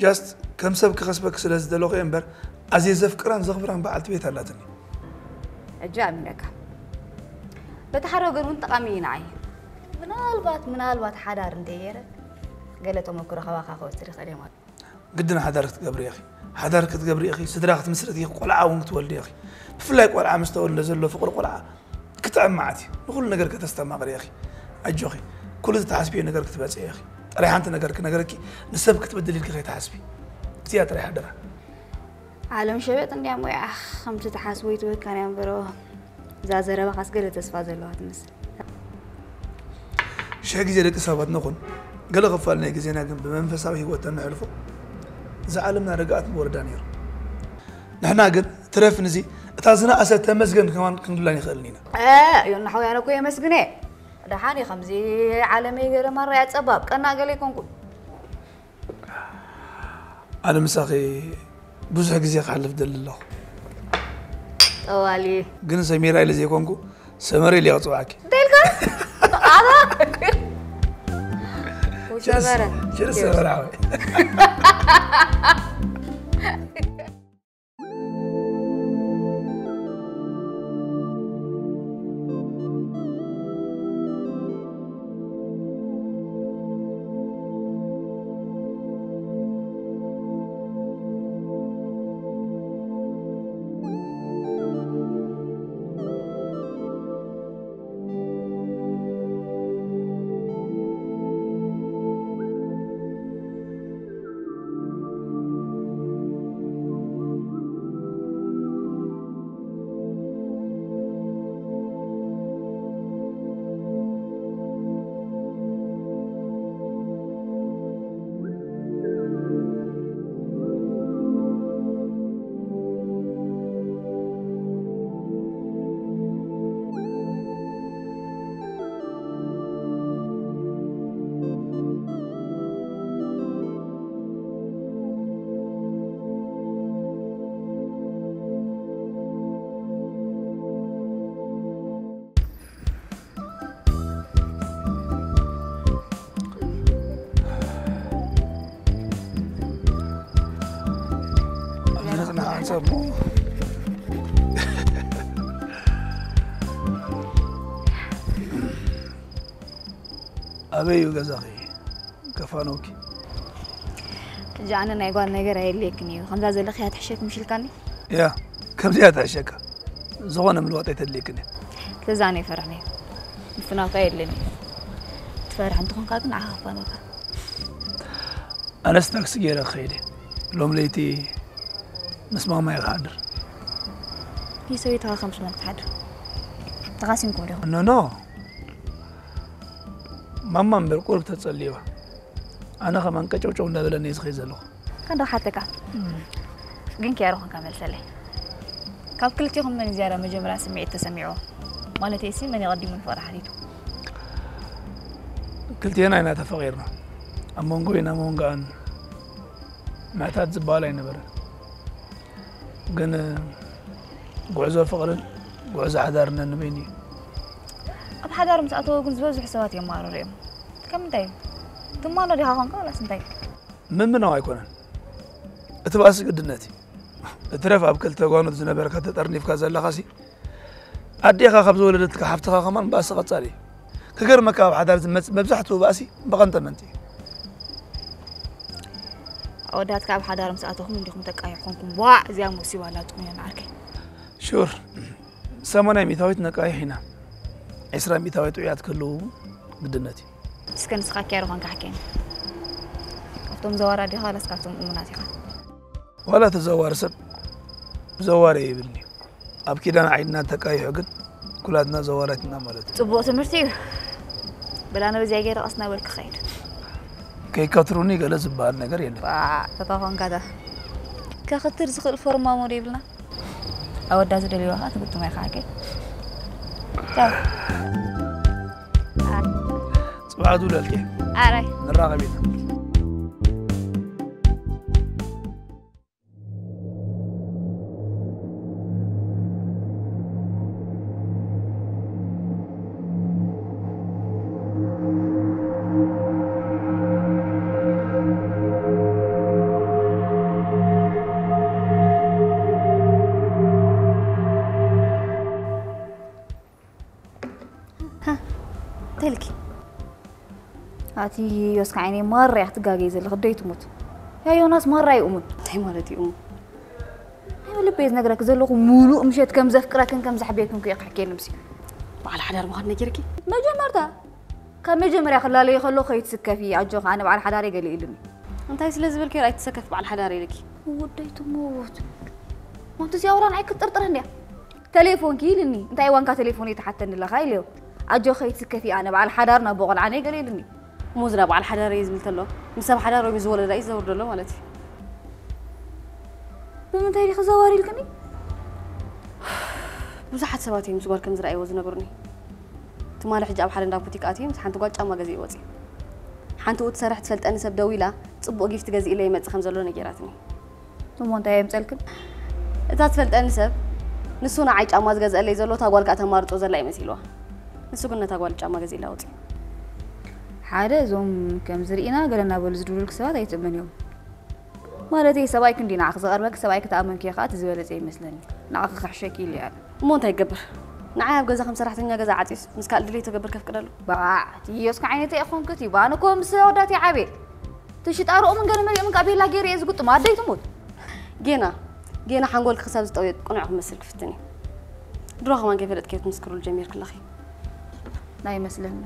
ጃስት ከም ሰብ ክኸስበኪ ስለ ዝደለኹ እየ እምበር ኣዝየ ዘፍቅራን ዘኽብራን በዓልቲ ቤት ኣላትኒ ሕጂ ኣሚነካ በቲ ሓደ ወገን እውን ጠቓሚ እዩ ንዓይ ምናልባት ምናልባት ሓዳር እንተየረ ገለ ተመክሮ ካባኻ ክወስድ ይኽእል እየ ማለት ግድን ሓዳር ክትገብሪ ኢኺ ሓዳር ክትገብሪ ኢኺ ስድራ ክትምስርት ኢኺ ቆልዓ እውን ክትወልዲ ኢኺ ብፍላይ ቆልዓ ምስ ተወልደ ዘሎ ፍቕሪ ቆልዓ ክጥዕም መዓት እዩ ንኹሉ ነገር ከተስተማቕሪ ኢኺ ኣጆኺ ኩሉ ዝተሓስብዮ ነገር ክትበፅሒ ኢኺ ጥራይ ሓንቲ ነገር ክነግረኪ ንሰብ ክትበድል ኢልኪ ከይትሓስቢ እዚኣ ጥራይ ሓደራ ዓለም ሸበጥ እንድያ ሞያ ከምቲ ትሓስቦ ይትበካን እያ እምበሮ እዛ ዘረባኻስ ገለ ተስፋ ዘለዋ ትመስል ሽሕ ግዜ ደቂ ሰባት ንኹን ገለ ክፋል ናይ ግዜና ግን ብመንፈሳዊ ህይወት ተነሕልፎ እዛ ዓለምና ርግኣት ምወረዳ ነይሩ ንሕና ግን ትረፍ ንዚ እታ ዝነኣሰ ተመስገን ከማን ክንብላን ይኽእልን ኢና ዮና ሓውያነ እኮ የመስግነ ደሓን እዩ ከምዚ ዓለመይ ገለ ማራያ ፀባብ ቀና ገለ ይኮንኩን ኣነ ምሳኺ ብዙሕ ግዜ ክሓልፍ ደሊ ኣለኹ ጠዋሊ። ግን ሰሚራ ኢለ ዘይኮንኩ ሰመረ ኢለ ክፅውዓኪ። እንታይ ኢልካ? ኣታ ወሰበረ። ችርስ ሰመራዊ። ኣበይ እዩ ገዛኺ? ከፋኖኪ። ሕጂ ኣነ ናይ ጓል ነገር ኣየድልየክን እዩ። ከምዛ ዘለኽያ ትሕሸኪ ምሽ ኢልካኒ? ያ ከምዚኣ ትሕሸካ። ዝኾነ ምልዋጥ ኣይተድልየክን እያ። ስለዚ ኣነ ይፈርሕን እየ። ምፍናውካ የድልየኒ እዩ። ትፈርሕ እንተኾንካ ግን ንዓኻ ክፋኖካ። ኣነስ ታክሲ ገይረ ክኸይድ እየ። ሎም ለይቲ ምስ ማማይ ክሓድር። ንሰበይትኻ ከምስ መን ክትሓድር? ተኻሲምኩም ዲኹም? ኖ ኖ። ማማ እምበር ቁሩብ ተጸልይዋ። ኣነ ከማን ቀጨውጨው እንዳበለኒ እየ ዝኸይድ ዘለኹ። ከንዶ ሓተካ ግን ኪያሮ ኾንካ መልሰለይ። ካብ ክልቲኹም መን ዝያዳ መጀመርያ ስምዒት ተሰሚዕዎ? ማለት ሲ መን የቐዲሙ ንፍቕሪ ሓቲቱ? ክልቴና ኢና ተፈቒርና። ኣብ መንጎ ኢና መንጎኣን ምዕታት ዝበሃል ኣይነበረን። ግን ጉዕዞ ፍቕርን ጉዕዞ ሓዳርን ነንበይኑ እዩ። ኣብ ሓዳር ምስ ኣተወ ግን ዝበዝሑ ሰባት የማርሩ እዮም። ከም እንታይ እዩ? ትማኖ ዲኻ ኾንካ ዋላስ እንታይ? ምምናው ኣይኮነን። እቲ ባእሲ ግድነት እዩ። እትረፍ ኣብ ክልተ ጓኖት ዝነበርካ ተጠርኒፍካ ዘለኻሲ ኣዴኻ ካብ ዝወለደትካ ሓፍትኻ ከማን ባእሲ ቀጻሊ እዩ። ክገርመካ ኣብ ሓዳር ዝመጽእ መብዛሕትኡ ባእሲ ብቐንጠመንጢ እዩ። ኣወዳትካ ኣብ ሓዳር ምስ ኣተኹም እንዲኹም ተቃይሕ ኮንኩም። ዋዕ እዚኣ ሙሲባ ኣላ ጥሙያ ንዓርከይ። ሹር ሰማንያ ሚእታዊት ነቃይሕ ኢና። ዕስራ ሚእታዊት ጥዑያት ክህልዉ ግድነት እዩ። እስከ ንስኻ ኪያሮ ኾንካ ሓኬን። ካብቶም ዘዋራ ዲኻ ዋላስ ካብቶም እሙናት ኢኻ? ዋላ ተዘዋሪ ሰብ ዘዋሪ ይብልኒ። ኣብ ኪዳን ዓይድና ተቃይሑ ግን ኩላትና ዘዋራት ኢና ማለት እዩ። ጽቡቕ ትምህርቲ እዩ። ብላ ነበዚያ ገይረ ቀስ እናበልክ ኸይድ። ከይከትሩኒ ገለ ዝበሃል ነገር የለን። ተተኾንካታ ከኽትር ዝኽእል ፎርማሞ ዶ ይብልና? ኣወዳ ዝደልይዋ ከዓ ትግጥሞ ኢኻ ሓቂ። ቻው። ጽባሕ ትውለልኪ። ኣራይ። ንራኸብ ኢና። እንታይ ኢልኪ? ኣቲ ዮስካ ዓይነይ ማራ እያ ክትጋገይ ዘለኺ፣ ደይ ትሙት። ያ ዮናስ ማራ እዩ እሙን። እንታይ ማለት እዩ እሙን? ኣይ ልበይ ዝነግረኪ ዘለኹ ሙሉእ ምሸት ከም ዘፍቅረክን ከም ዘሕብየክን ኩ ይቕሕኬ ልምሲ። በዓል ሓዳር ምዃን ነጊርኪ? መጀመርታ ካብ መጀመርያ ክላለዩ ከሎ ከይትስከፊ ኣጆኺ ኣነ በዓል ሓዳር ገለ ኢሉኒ። እንታይ ስለ ዝበልኪ ኣይትሰከፍ በዓል ሓዳር ኢልኪ? ወደይ ትሙት። ማንቱ እዚኣ ወላ ንዓይ ክትጥርጥረን ድያ? ተሌፎንኪ ኢልኒ። እንታይ ዋንካ ተሌፎን እየ ትሓተኒ ኣለኻ ኢለዮ። ኣጆ ከይትስከፊ ኣነ በዓል ሓዳር ናብ ቦቆልዓ ነይ ገለ ኢልኒ። እሞ ዝና በዓል ሓዳር እየ ዝብል ተሎ ምስ ሰብ ሓዳር ወይ ምስ ዝወለዳ እዩ ዘውርደሎ ማለት እዩ። ብምንታይ ዲኺ ዘዋር ኢልክኒ? ብዙሓት ሰባት እዮም ምስ ጓል ከም ዝረኣይዎ ዝነግሩኒ። ትማሊ ሕጂ ኣብ ሓደ እንዳ ቡቲክ ኣትየ ምስ ሓንቲ ጓል ጫማ ገዚእ ወፂ። ሓንቲ ኡ ትሰርሕ ትፈልጠኒ ሰብ ደዊላ ጽቡቕ ጊፍት ገዚእለ ይመጽእ ከም ዘሎ ነጊራትኒ። እሞ እንታይ የምጸልክን? እታ ትፈልጠኒ ሰብ ንሱ ንዓይ ጫማ ዝገዝአለይ ዘሎ እታ ጓል ከኣ ተማርጾ ዘላ ይመሲልዋ። ንሱ ግን ነታ ጓል ጫማ ገዚእላ ወጺኡ። ሓደ እዞም ከምዚ ርኢና ገለ እናበሉ ዝድውሉልኪ ሰባት ኣይትእመን እዮም። ማለተይ ሰብኣይኪ እንዲ ንዓኺ ዝቐርበኪ ሰብኣይኪ ተኣመንክዮ ከኣ እቲ ዝበለጸ ይመስለኒ። ንዓኺ ክሕሸኪ ኢሉ እየ ኣነ። እሞ እንታይ ይገብር? ንዓይ ኣብ ገዛ ከም ሰራሕተኛ ገዛ ዓጽዩስ ምስ ካልእ ድሌት ተገብር ከፍቅደሉ? ባዕ፣ ትዮስካ ዓይነተይ ኢኹንክቲ፣ ባነ እኮ ምስ ኣወዳት ይዓብየ። ትሽጣርኦም ገለ መሪኦም ከኣ ቤላ ገይረ እየ ዝጉጥም፣ ኣደይ ትሙት። ጌና፣ ጌና ሓንጎልኪ ክሳብ ዝጠውየ ቅኑዕ ክመስል ክፍትን እዩ። ድሮ ከማን ከይፈለጥክዮ ክትምስክርሉ ጀሚርኪ ኣለኺ። ናይ መስለኒ።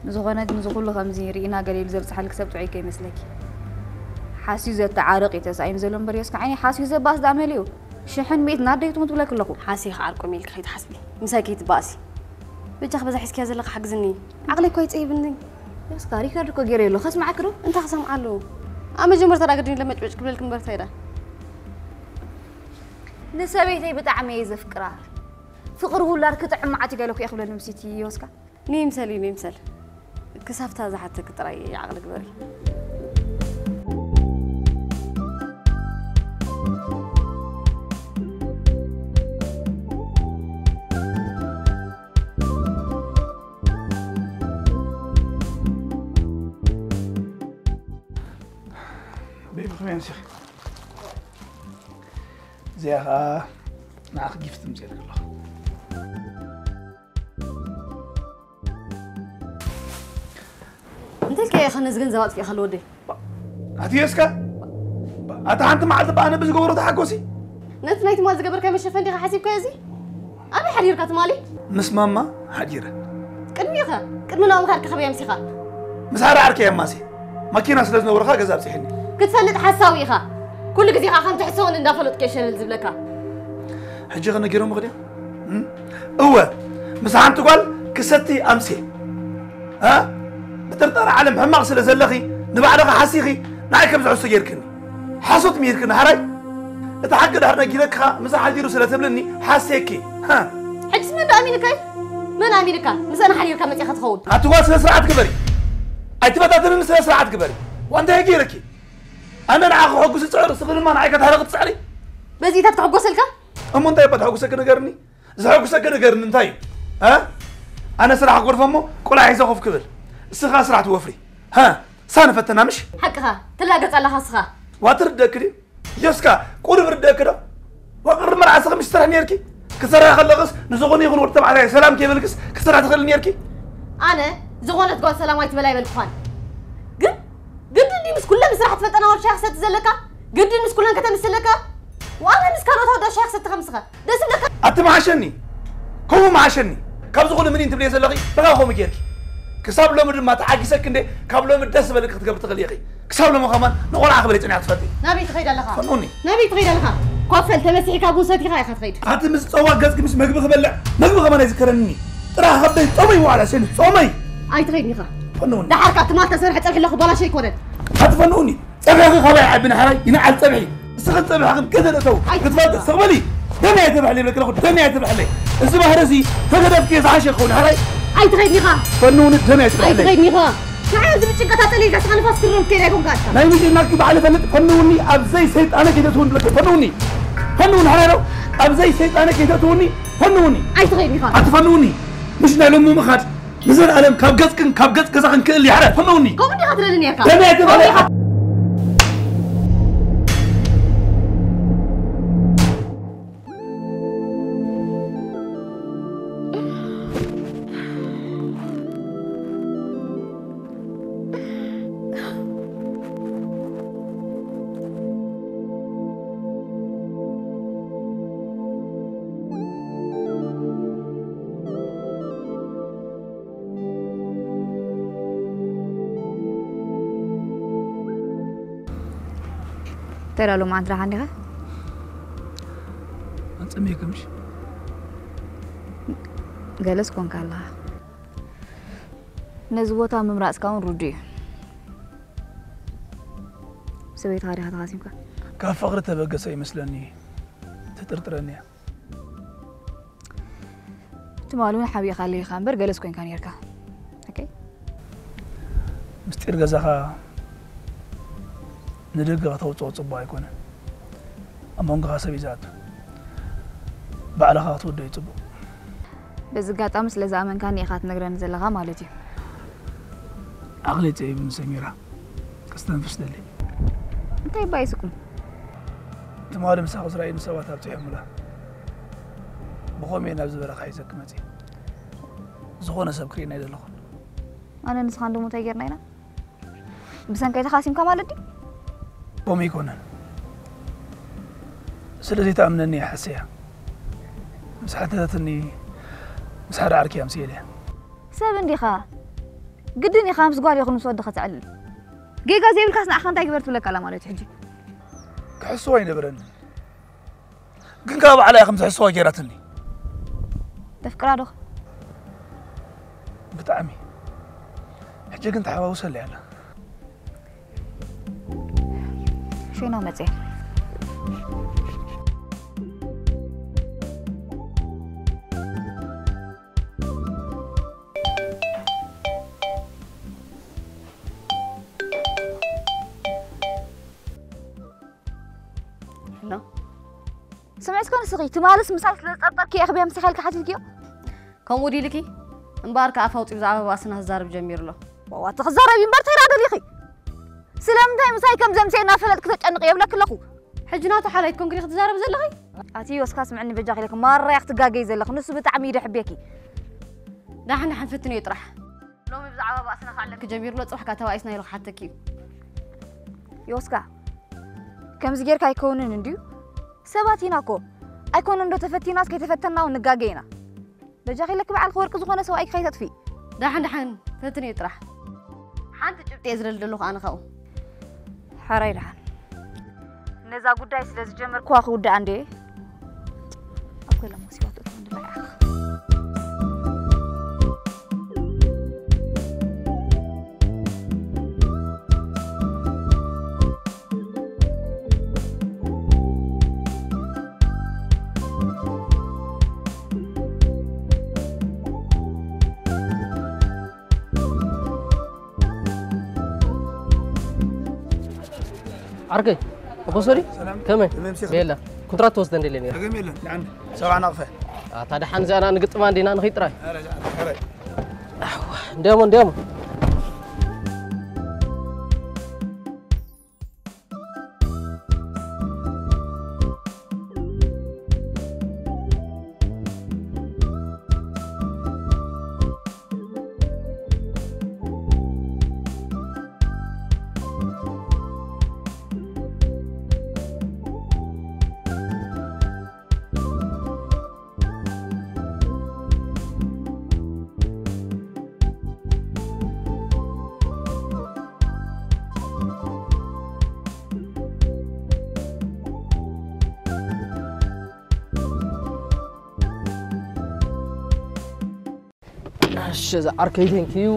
ንዝኾነ ግን እዚ ኩሉ ከምዚ ርኢና ገለ ኢሉ ዘብጽሓልኪ ሰብ ጥዑይ ከይመስለኪ። ሓስዩ ዘተዓርቕ እዩ ተሳኢኑ ዘሎ እምበር፣ ዮስካ ዓይኒ ሓስዩ ዘባእስ ደኣ መሊኡ። ሽሕን ሚእትን ኣደይ ትሙት ብለኪ ኣለኹ። ሓስየ ክዓርቆም ኢልኪ ከይትሓስቢ። ምሳይ ከይትባእሲ። በጃኺ በዛ ሒዝክያ ዘለኺ ሓግዝኒ። ዓቕለይ እኮ ኣይጸይብኒ። ዮስካ ሪከርድ እኮ ገይረ ኣሎ። ከስምዓኪ ዶ? እንታይ ክሰምዓሉ? ኣብ መጀመርታ ደኣ ግድን ኢለ መጭመጭ ክብለልኪ እምበር እንታይ ደኣ? ንሰበይተይ ብጣዕሚ እየ ዘፍቅራ። ፍቕሪ ውላድ ክጥዕም መዓት ይገለኩ እየ ክብለኒ ምስቲ ዮስካ። ንይምሰል እዩ፣ ንይምሰል። ክሳብታ ዝሓተኪ ጥራይ ዓቕሊ ግበሪ። ቤቢ፣ ከመይ ኣምሲኺ? እዚኣ ኸኣ ንዓኺ ጊፍት ምጽኤልኪ ኣለኹ። እንታይ ኢልካዮ ኢኻ ነዚ ገንዘብ ኣጥፊእካሉ ወደይ? ኣትየስካ? ኣታ ሓንቲ መዓልቲ ብኣነ ብዝገበሮ ተሓጎሲ? ነቲ ናይ ትማል ዝገበርካዮ መሸፈኒ ዲኻ ሓሲብካዮ እዚ? ኣበይ ሓዲርካ ትማሊ? ምስ ማማ ሓዲረ። ቅድሚኸ? ቅድሚ ናኦም ምኻድካ ከበይ ኣምሲኻ? ምስ ሃረ ዓርከይ ኣማሲ። ማኪና ስለ ዝነበርካ ገዛ ኣብጺሕኒ። ክትፈልጥ ሓሳዊ ኢኻ። ኩሉ ግዜ ኸኣ ከም ትሕስወኒ እንዳፈለጥኩ እየ ሸለል ዝብለካ። ሕጂ ኸ ነጊሮምኺ ድዮም? እም? እወ፣ ምስ ሓንቲ ጓል ክሰቲ ኣምስየ። እ? ብጥርጠራ ዓለም ሕማቕ ስለ ዘለኺ፣ ንባዕልኺ ሓሲኺ፣ ንዓይ ከም ዝሕሱ ጌርክኒ። ሓሶት ምሂርክኒ፣ ሓራይ? እቲ ሓቂ ድሕር ነጊረኪ ኸኣ፣ ምሳ ሓዲሩ ስለ ትብልኒ፣ ሓስየኪ። ሃ። ሕጅስ መን ደኣ ኣሚንካ እዩ? መን ኣሚንካ? ምሳና ሓዲርካ መጺኻ ትኸውን። ኣቲ ጓል ስነ ስርዓት ግበሪ። ኣይትበታተንኒ፣ ስነ ስርዓት ግበሪ። ዋንታ እየ ጌረኪ። ኣነ ንዓኺ ከሐጉስ ዝጽዕር፣ እስኺ ድማ ንዓይ ከተሕርቒ ትጽዕሪ። በዚኢታት ክሕጎሰልካ? እሞ እንታይ እባ ተሐጉሰኪ ንገርኒ? ዘሐጉሰኪ ንገርኒ እንታይ እዩ? እ? ኣነ ስራሕ ክገድፎ እሞ ቆልዓ ሒዘ ኮፍ ክብል። እስኺ ኸኣ ስራሕ ትወፍሪ። ሃ? ሳነ ፈተና ምሽ? ሓቅኻ፣ ትላገጽ ኣለኻ እስኻ። ዋ ትርደእኪ ድዩ? ዮስካ፣ ቁሩብ ርደእኪ ዶ? ወቅሪ መርዓ ስኺ ምሽ ትሰርሒ ኔርኪ? ክትሰርሒ ከለኽስ ንዝኾነ ይኹን ወዲ ተባዕታይ ሰላም ከይበልክስ ክትሰርሒ ትኽእሊ ኔርኪ? ኣነ ዝኾነት ጓል ሰላም ኣይትበል ኣይበልኩኻን። ግን ግድን ድዩ ምስ ኩለን ስራሕ ትፈልጠን ኣዋልድ ሻሂ ክሰቲ ዘለካ? ግድን ምስ ኩለን ከተምስለካ? ዋላ ምስ ካልኦት ኣወዳት ሻሂ ክሰቲ ከምስኻ ደስ ይብለካ? ኣቲ መሓሸኒ፣ ከምኡ መሓሸኒ። ካብ ዝኾነ ምን ትብልየ ዘለኺ? በቃ ከምኡ ጌርኪ። ክሳብ ሎሚ ድማ ተዓጊሰኪ እንደ ካብ ሎሚ ደስ ዝበለኪ ክትገብሪ ትኽእሊ ኢኺ። ክሳብ ሎሚ ከማን ንቆልዓ ክብለይ ጸኒሐ ትፈልጢ። ናበይ ትኸይድ ኣለኻ? ፈኑኒ። ናበይ ትኸይድ ኣለኻ? ኮፈል ተመሲሕካ ቡን ሰቲኻ ኢኻ ትኸይድ። ኣቲ ምስ ጸዋ ገጽኪ ምስ መግቢ ክበልዕ፣ መግቢ ከማን ኣይዝከረኒ። ጥራሕ ከብደይ ጾመይ ዋዕላ ሸኒ ጾመይ። ኣይትኸይድን ኢኻ። ፈኑኒ። ደሓርካ ትማል ተሰርሐ ጸብሒ ኣለኹ ባላሸ ኣይኮነን። ኣቲ ፈኑኒ። ጸብሕኺ ካባይ ዓቢ ንሓራይ ይንዓል ጸብሒ። እስኽን ጸብሕኽን ገደል እተው። ኣይ፣ ክትፈልጥ ስቕ በሊ። ደም እየ ትብሕለይ ይብለኪ ኣለኹ፣ ደም እየ ትብሕለይ። እዚ ባህሪ እዚ ተገደፍክዮ ዝሓሸ ክኸውን ሓራይ። ኣይትኸይድን ኢኻ። ፈኑኒ ደም እየ ትብሕለይ። ኣይትኸይድን ኢኻ። ንዓይ ኣብዚ ብጭንቀት ኣጸሊልካ ስኻ ንፋስ ክረም ከይዳ ኣይኮንካ ኣታ። ናይ ምጭናቂ ባዕሊ ፈልጥ ፈኑኒ ኣብ ዘይ ሰይጣነ ከይተእትውኒ ብለኪ ፈኑኒ። ፈኑኒ ሓራይ ነው። ኣብ ዘይ ሰይጣነ ከይተእትውኒ ፈኑኒ። ኣይትኸይድን ኢኻ። ኣቲ ፈኑኒ። ምሽ ናይ ሎሚ ምኻድ ንዘለኣለም ካብ ገጽክን ካብ ገጽ ገዛኽን ክእል ይሕረ። ፈነውኒ። ከምኡ እንዲኻ ትደሊ ነርካ። ደመይ ትበለ። ከምኡ ኢኻ። እንታይ ደኣ ሎማዓንቲ ደሓን ዲኻ? ኣጸሚእኪ ምሽ? ገለስ ኮንካ ኣለኻ። ነዚ ቦታ ምምራጽካ እውን ርዱእ እዩ። ሰበይትኻ ዲኻ ተኻሲምካ? ካብ ፍቕሪ ተበገሰ ይመስለኒ። ትጥርጥረኒ እያ። ትማሊ እውን ሓቢእኻለይ ኢኻ እምበር ገለስ ኮይንካ ነይርካ። ኦኬ? ምስጢር ገዛኻ ንደገ ከተውጽኦ ጽቡቕ ኣይኮነን። ኣብ መንጎኻ ሰብ እዩ ዝኣቱ። ባዕልኻ ክትውድኦ እዩ ጽቡቕ። በዚ ኣጋጣሚ ስለ ዝኣመንካኒ ኢኻ ትነግረኒ ዘለኻ ማለት እዩ። ዓቕለይ ጸቢቡኒ ሰሚራ፣ ክስተንፍስ ደሊ። እንታይ ባይስኩም? ትማሊ ምሳኺ ዝረኣዩኒ ሰባት ኣብጺሖምላ። ብኸምኡ እየ ናብዚ በረኻ ሒዘኪ መጺእ። ዝኾነ ሰብ ክርእየና ኣይደለኹን። ኣነ ንስኻ እንድሞ እንታይ ጌርና ኢና? ብሰንከይ ተኻሲምካ ማለት ድዩ? ከምኡ ኣይኮነን። ስለ ዘይትኣምነኒ እየ ሓሰያ። ምስ ሓተተትኒ ምስ ሓደ ዓርኪ ኣምስየለያ። ሰብ እንዲኻ? ግድን ኢኻ ምስ ጓል ይኹን ምስ ወድኻ ተዕልል። ጌጋ ዘይብልካስ ንዓኻ እንታይ ግበር ትብለካ ኣላ ማለት እዩ ሕጂ? ክሕስዋ ኣይነበረኒ። ግን ካብ ባዕላ እያ ከም ዝሕስዋ ጌራትኒ። ተፍቅራ ዶ? ብጣዕሚ። ሕጂ ግን ተሓዋውሰለይ ኣላ። ሸይና መጽያ። ሄሎ። ስምዒ እስከ ንስኺ፣ ትማልስ ምሳይ ስለ ዝጠርጠርኪ እየ ክብያ ምሳኻ ኢልካ ሓቲትክዮ? ከምኡ ድዩ ኢልኪ? እምበኣር ከኣ ኣፍ ኣውጺኡ ብዛዕባ ባእስና ክዛረብ ጀሚሩ ኣሎ። ዋዋ፣ እቲ ክዛረብ እዩ እምበር፣ እንታይ ደኣ ደሊኺ? ስለምንታይ ምሳይ ከም ዘምስየ እናፈለጥኪ ተጨንቂ የብለኪ ኣለኹ። ሕጂ ናቱ ሓላይት ኮንክሪ ክትዛረብ ዘለኺ? ኣቲ ዮስካ ስምዕኒ በጃኺ ኢለኪ፣ ማራ እያ ክትጋገይ ዘለኺ፣ ንሱ ብጣዕሚ እዩ ደሕብየኪ። ደሓን ደሓን ፈትንዮ ጥራሕ። ሎሚ ብዛዕባ ባእስና ክዓለኪ ጀሚሩ ኣሎ፣ ጽባሕ ከኣ ተባኢስና ኢሉ ክሓተኪ እዩ። ዮስካ፣ ከምዚ ጌርካ ኣይከውንን እንድዩ። ሰባት ኢና እኮ። ኣይኮነን ዶ ተፈቲናስ ከይተፈተና እውን ንጋገ ኢና። በጃኺ ኢለኪ በዓልኪ ወርቂ ዝኾነ ሰብኣይኪ ከይተጥፊ። ደሓን ደሓን ፈትንዮ ጥራሕ። ሓንቲ ጭብጢ እየ ዝደሊ ዘለኹ ኣነ ካብኡ። ሕራይ ደሓን። ነዛ ጉዳይ ስለ ዝጀመርኩዋ ክውድኣ እንድየ። ኣብ ገለ መሲባቶ እትኾን ድላ ኢኻ። ዓርከይ፣ ኣቦ ሶሪ፣ ሰላም። ከመይ? ከመይ ምሲኻ? የላ፣ ኮንትራት ትወስደ እንደ ኢለ ነይረ። ደገም የለን፣ ንዓን ሰብዓ ናቕፈ። ኣታ ደሓን እዚኣ ንግጥማ እንዲና ንኸይድ ጥራይ። ኧረ፣ ኧረ። ኣዋ፣ እንዲያሞ፣ እንዲያሞ። እሺ፣ እዛ ዓርከይ፣ thank you።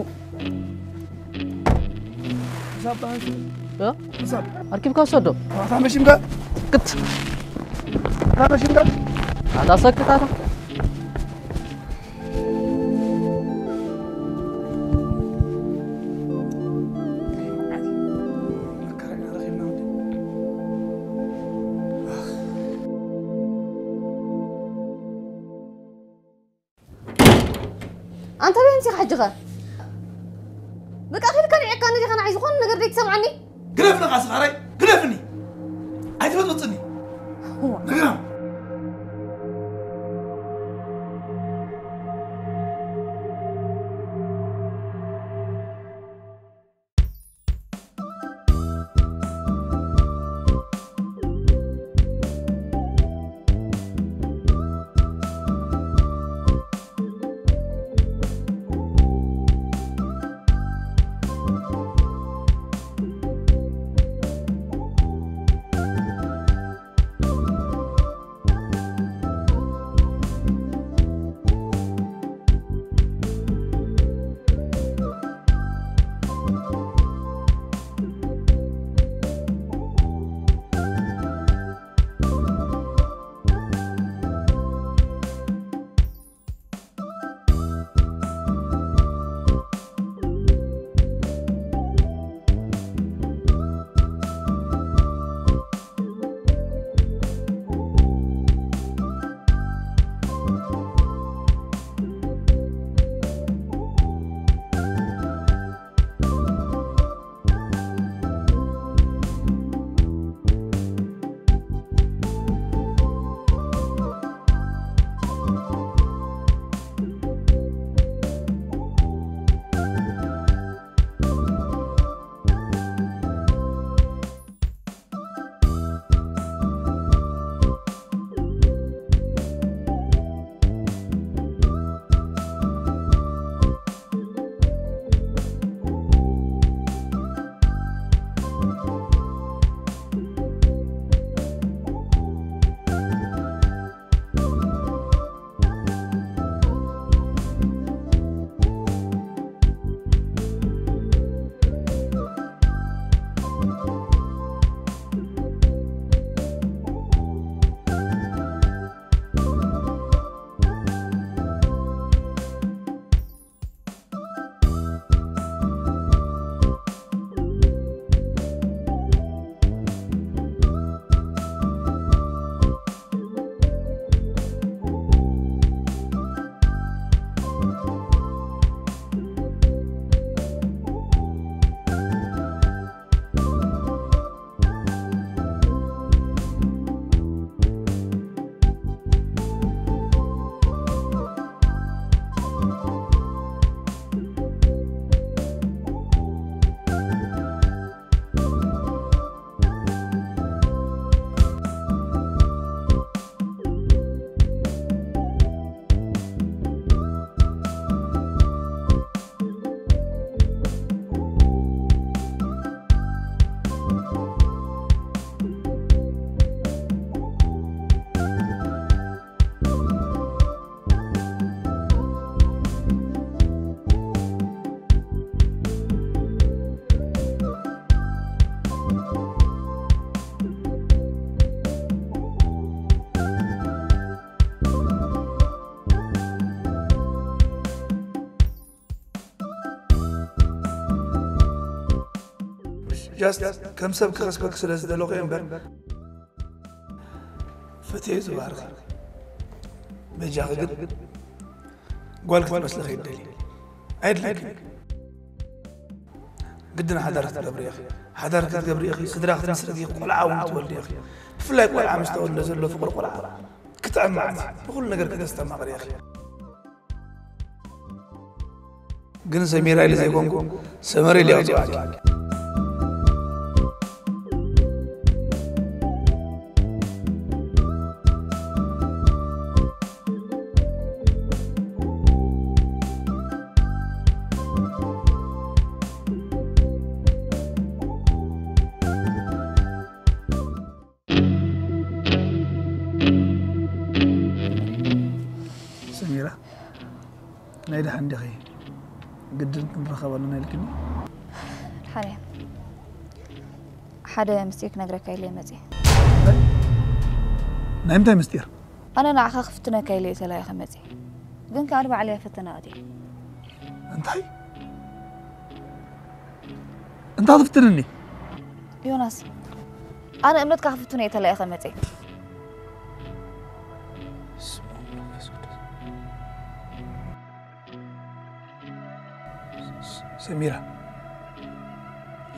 እ? ኣርኪብካ ውሰዶ። ኣታ መሽምካ? ክት። ኣታ መሽምካ? ኣታ ሰክት ኣታ። ኣንታ በይ ኣምሲኻ ሕጂ ኸ? በቃ ኺድ ከኒዐካኒ ዲኻ ንዓይ ዝኾነ ነገር ደይትሰምዓኒ? ግደፍኒ ኻስኻራይ፣ ግደፍኒ! ኣይትበጥብጥኒ! እዋ። ነግራም! Just ከም ሰብ ክኸስበክ ስለ ዝደለኹ እየ እምበር፣ ፈትየ ዝባርኽ። በጃኺ ግን ጓል ክትመስለኺ ይደሊ። ኣይድለይክን። ግድን ሓዳር ክትገብሪ ኢኺ። ሓዳር ክትገብሪ ኢኺ፣ ስድራ ክትምስርቲ ኢኺ፣ ቆልዓ እውን ክትወልዲ ኢኺ። ብፍላይ ቆልዓ ምስ ተወልደ ዘሎ ፍቕሪ ቆልዓ ክጥዕም መዓት ንኹሉ ነገር ክተስተማቕሪ ኢኺ። ግን ሰሚራ ኢለ ዘይኮንኩ ሰመረ ኢለ ኣውፅኣኪ። ሰሚራ፣ ናይ ደሓን ዲኺ? ግድን ክንራኸብ ኣለና ኢልክኒ? ድሓን እየ። ሓደ ምስጢር ክነግረካ ኢለ እየ መፅየ። ናይ ምንታይ ምስጢር? ኣነ ንዓኻ ክፍትነካ ኢለ እየ ተላኢኸ መፅየ። ግን ከኣ ንባዕለይ ፈተና ኣትየ። እንታይ? እንታይ ትፍትንኒ? ዮናስ፣ ኣነ እምነትካ ክፍትኖ እየ ተላኢኸ መፅየ። ሰሚራ፣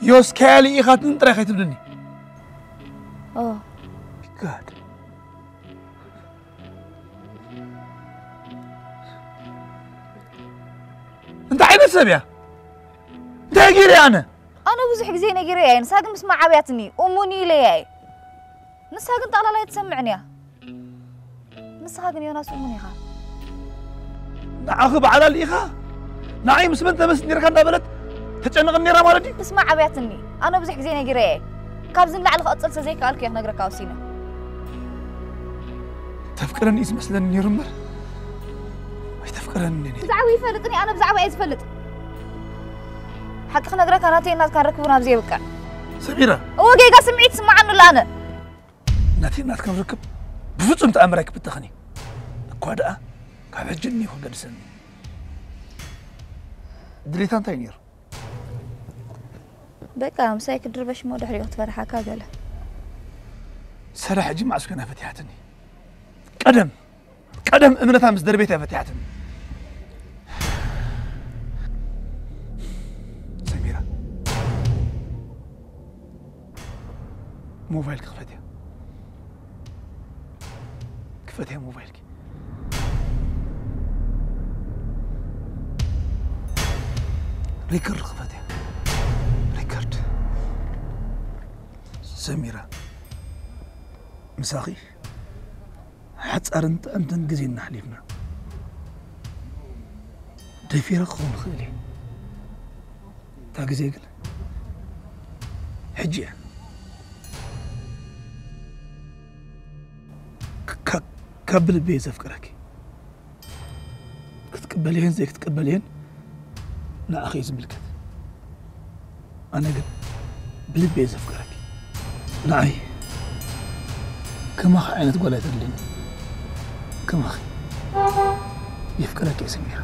ዮስካያ ልኢኻትኒ ጥራይ ከይትብልኒ። ኦ። God። እንታይ ዓይነት ሰብ እያ? እንታይ ገይረ ኣነ? ኣነ ብዙሕ ግዜ ነጊረያ እየ፣ ንሳ ግን ምስማዕ ኣብያትኒ፣ እሙን ኢለያ እየ። ንሳ ግን ጠቕላላ ኣይትሰምዕን እያ። ንስኻ ግን ዮናስ እሙን ኢኻ። ንዓኺ ባዕላ ልኢኻ? ንዓይ ምስ መን ተመስጥ ነርካ እንዳበለት ተጨንቕን ነራ ማለት እዩ? ምስማዕ ኣብያትኒ። ኣነ ብዙሕ ግዜ ነጊረያ እየ። ካብዚ ንላዕሊ ክቕጽል ስለ ዘይከኣልኩ እየ ክነግረካ ወሲነ። ተፍቅረኒ እዩ ዝመስለኒ ነይሩ እምበር ኣይተፍቅረኒ ነይሩ። ብዛዕባ ይፈልጥኒ፣ ኣነ ብዛዕባ እየ ዝፈልጥ። ሓቂ ክነግረካ ናተይ ናትካ ርክቡ ናብዚ የብቅዕ። ሰሚራ። እወ ጌጋ ስምዒት ይስምዓኒ ኣሎ ኣነ። ናተይ ናትካ ርክብ ብፍጹም ተኣምር ኣይክብተኽን እዩ። እኳ ደኣ ካብ ሕጂ እኒኦ ክገድሰኒ። ድሌታ እንታይ ነይሩ? በቃ ምሳይ ክድርበሽ እሞ ድሕሪኡ ክትፈርሓካ ገለ። ሰራ ሕጂ መዓስ ኮይና ፈቲሓትኒ? ቀደም ቀደም እምነታ ምስ ደርቤት እያ ፈቲሓትኒ። ሰሚራ፣ ሞባይል ክኽፈት እያ። ክፈት እያ ሞባይልኪ። ሪከርድ ክፈት እያ። ሪከርድ። ሰሚራ፣ ምሳኺ ሓጻርን ጥዕምትን ግዜ እናሕሊፍና፣ ደፊረ ክኸውን እኽእል እየ። እታ ግዜ ግን ሕጂ እያ። ካ-፣ ካብ ብልቢ እየ ዘፍቅረኪ። ክትቅበልየን ዘይክትቅበልየን ንዓኺ እዩ ዝምልከት። ኣነ ግን ብልቢ እየ ዘፍቅረኪ። ንዓይ ከማኺ ዓይነት ጓል ኣይተድልየኒ። ከማኺ የፍቅረኪ እየ ሰሚራ።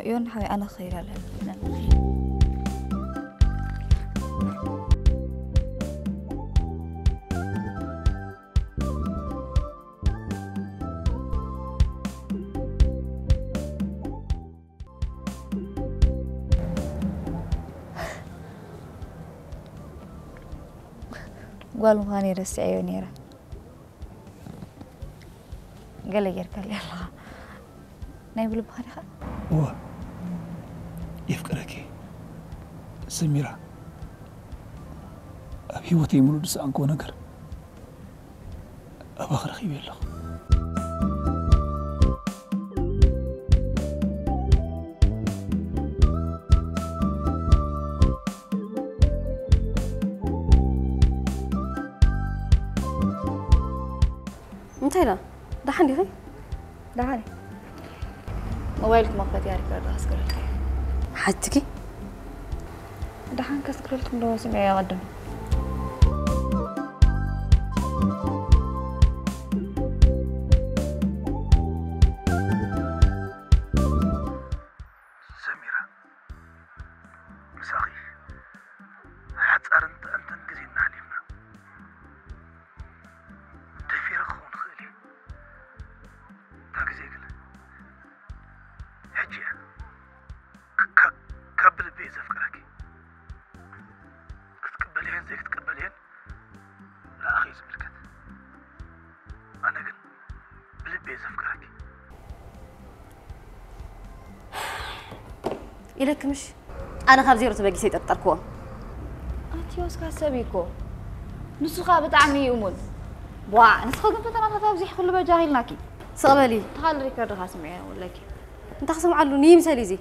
ዮን ሓወይ ኣነ ክኸይድ ኣለኒ። ጓል ምዃነይ ረሲዐዮ ነይረ። ገለ ጌርካለይ ኣለኻ። ናይ ብልብኻ ዲኻ? እወ፣ የፍቅረኪ ሰሚራ። ኣብ ህይወተይ ምሉእ ዝሰኣንክዎ ነገር ኣባኺ ረኺበ ኣለኹ። እንታይ ደኣ? ደሓን ዲኺ? ደሓን እየ። ሞባይልኪ መኽፈትያ ሪከርድ ኣስግረልኪ። ሓትኪ? ደሓን ከስግረልኩም ዶ ስምዒ የቐድም። ሰሚራ፣ ምሳኺ ሓጻርን ጥዕምትን ግዜ እናሕሊፍና፣ ደፊረ ክኸውን እኽእል እየ። እታ ግዜ ግን ሕጂ እያ። ካ-፣ ካብ ብልቢ እየ ዘፍቅረኪ። ክትቅበልየን ዘይክትቅበልየን ንኣኺ እዩ ዝምልከት። ኣነ ግን ብልቢ እየ ዘፍቅረኪ። ኢለኪ ምሽ? ኣነ ካብ ዜሮ ተበጊሰ ኣይጠርጠርክዎን። ኣቲ ወስካ ሰብ እዩ እኮ። ንሱ ኸኣ ብጣዕሚ እዩ እሙን። ቧዕ፣ ንስኺ ግን ፈተናታት ኣብዚሕክሉ በጃኺ ኢልናኪ። ስቕ በሊ። ተኻል ሪከርድኻ ስምዒ ወለኪ። እንታይ ክሰምዓሉ ንይምሰል እዚ?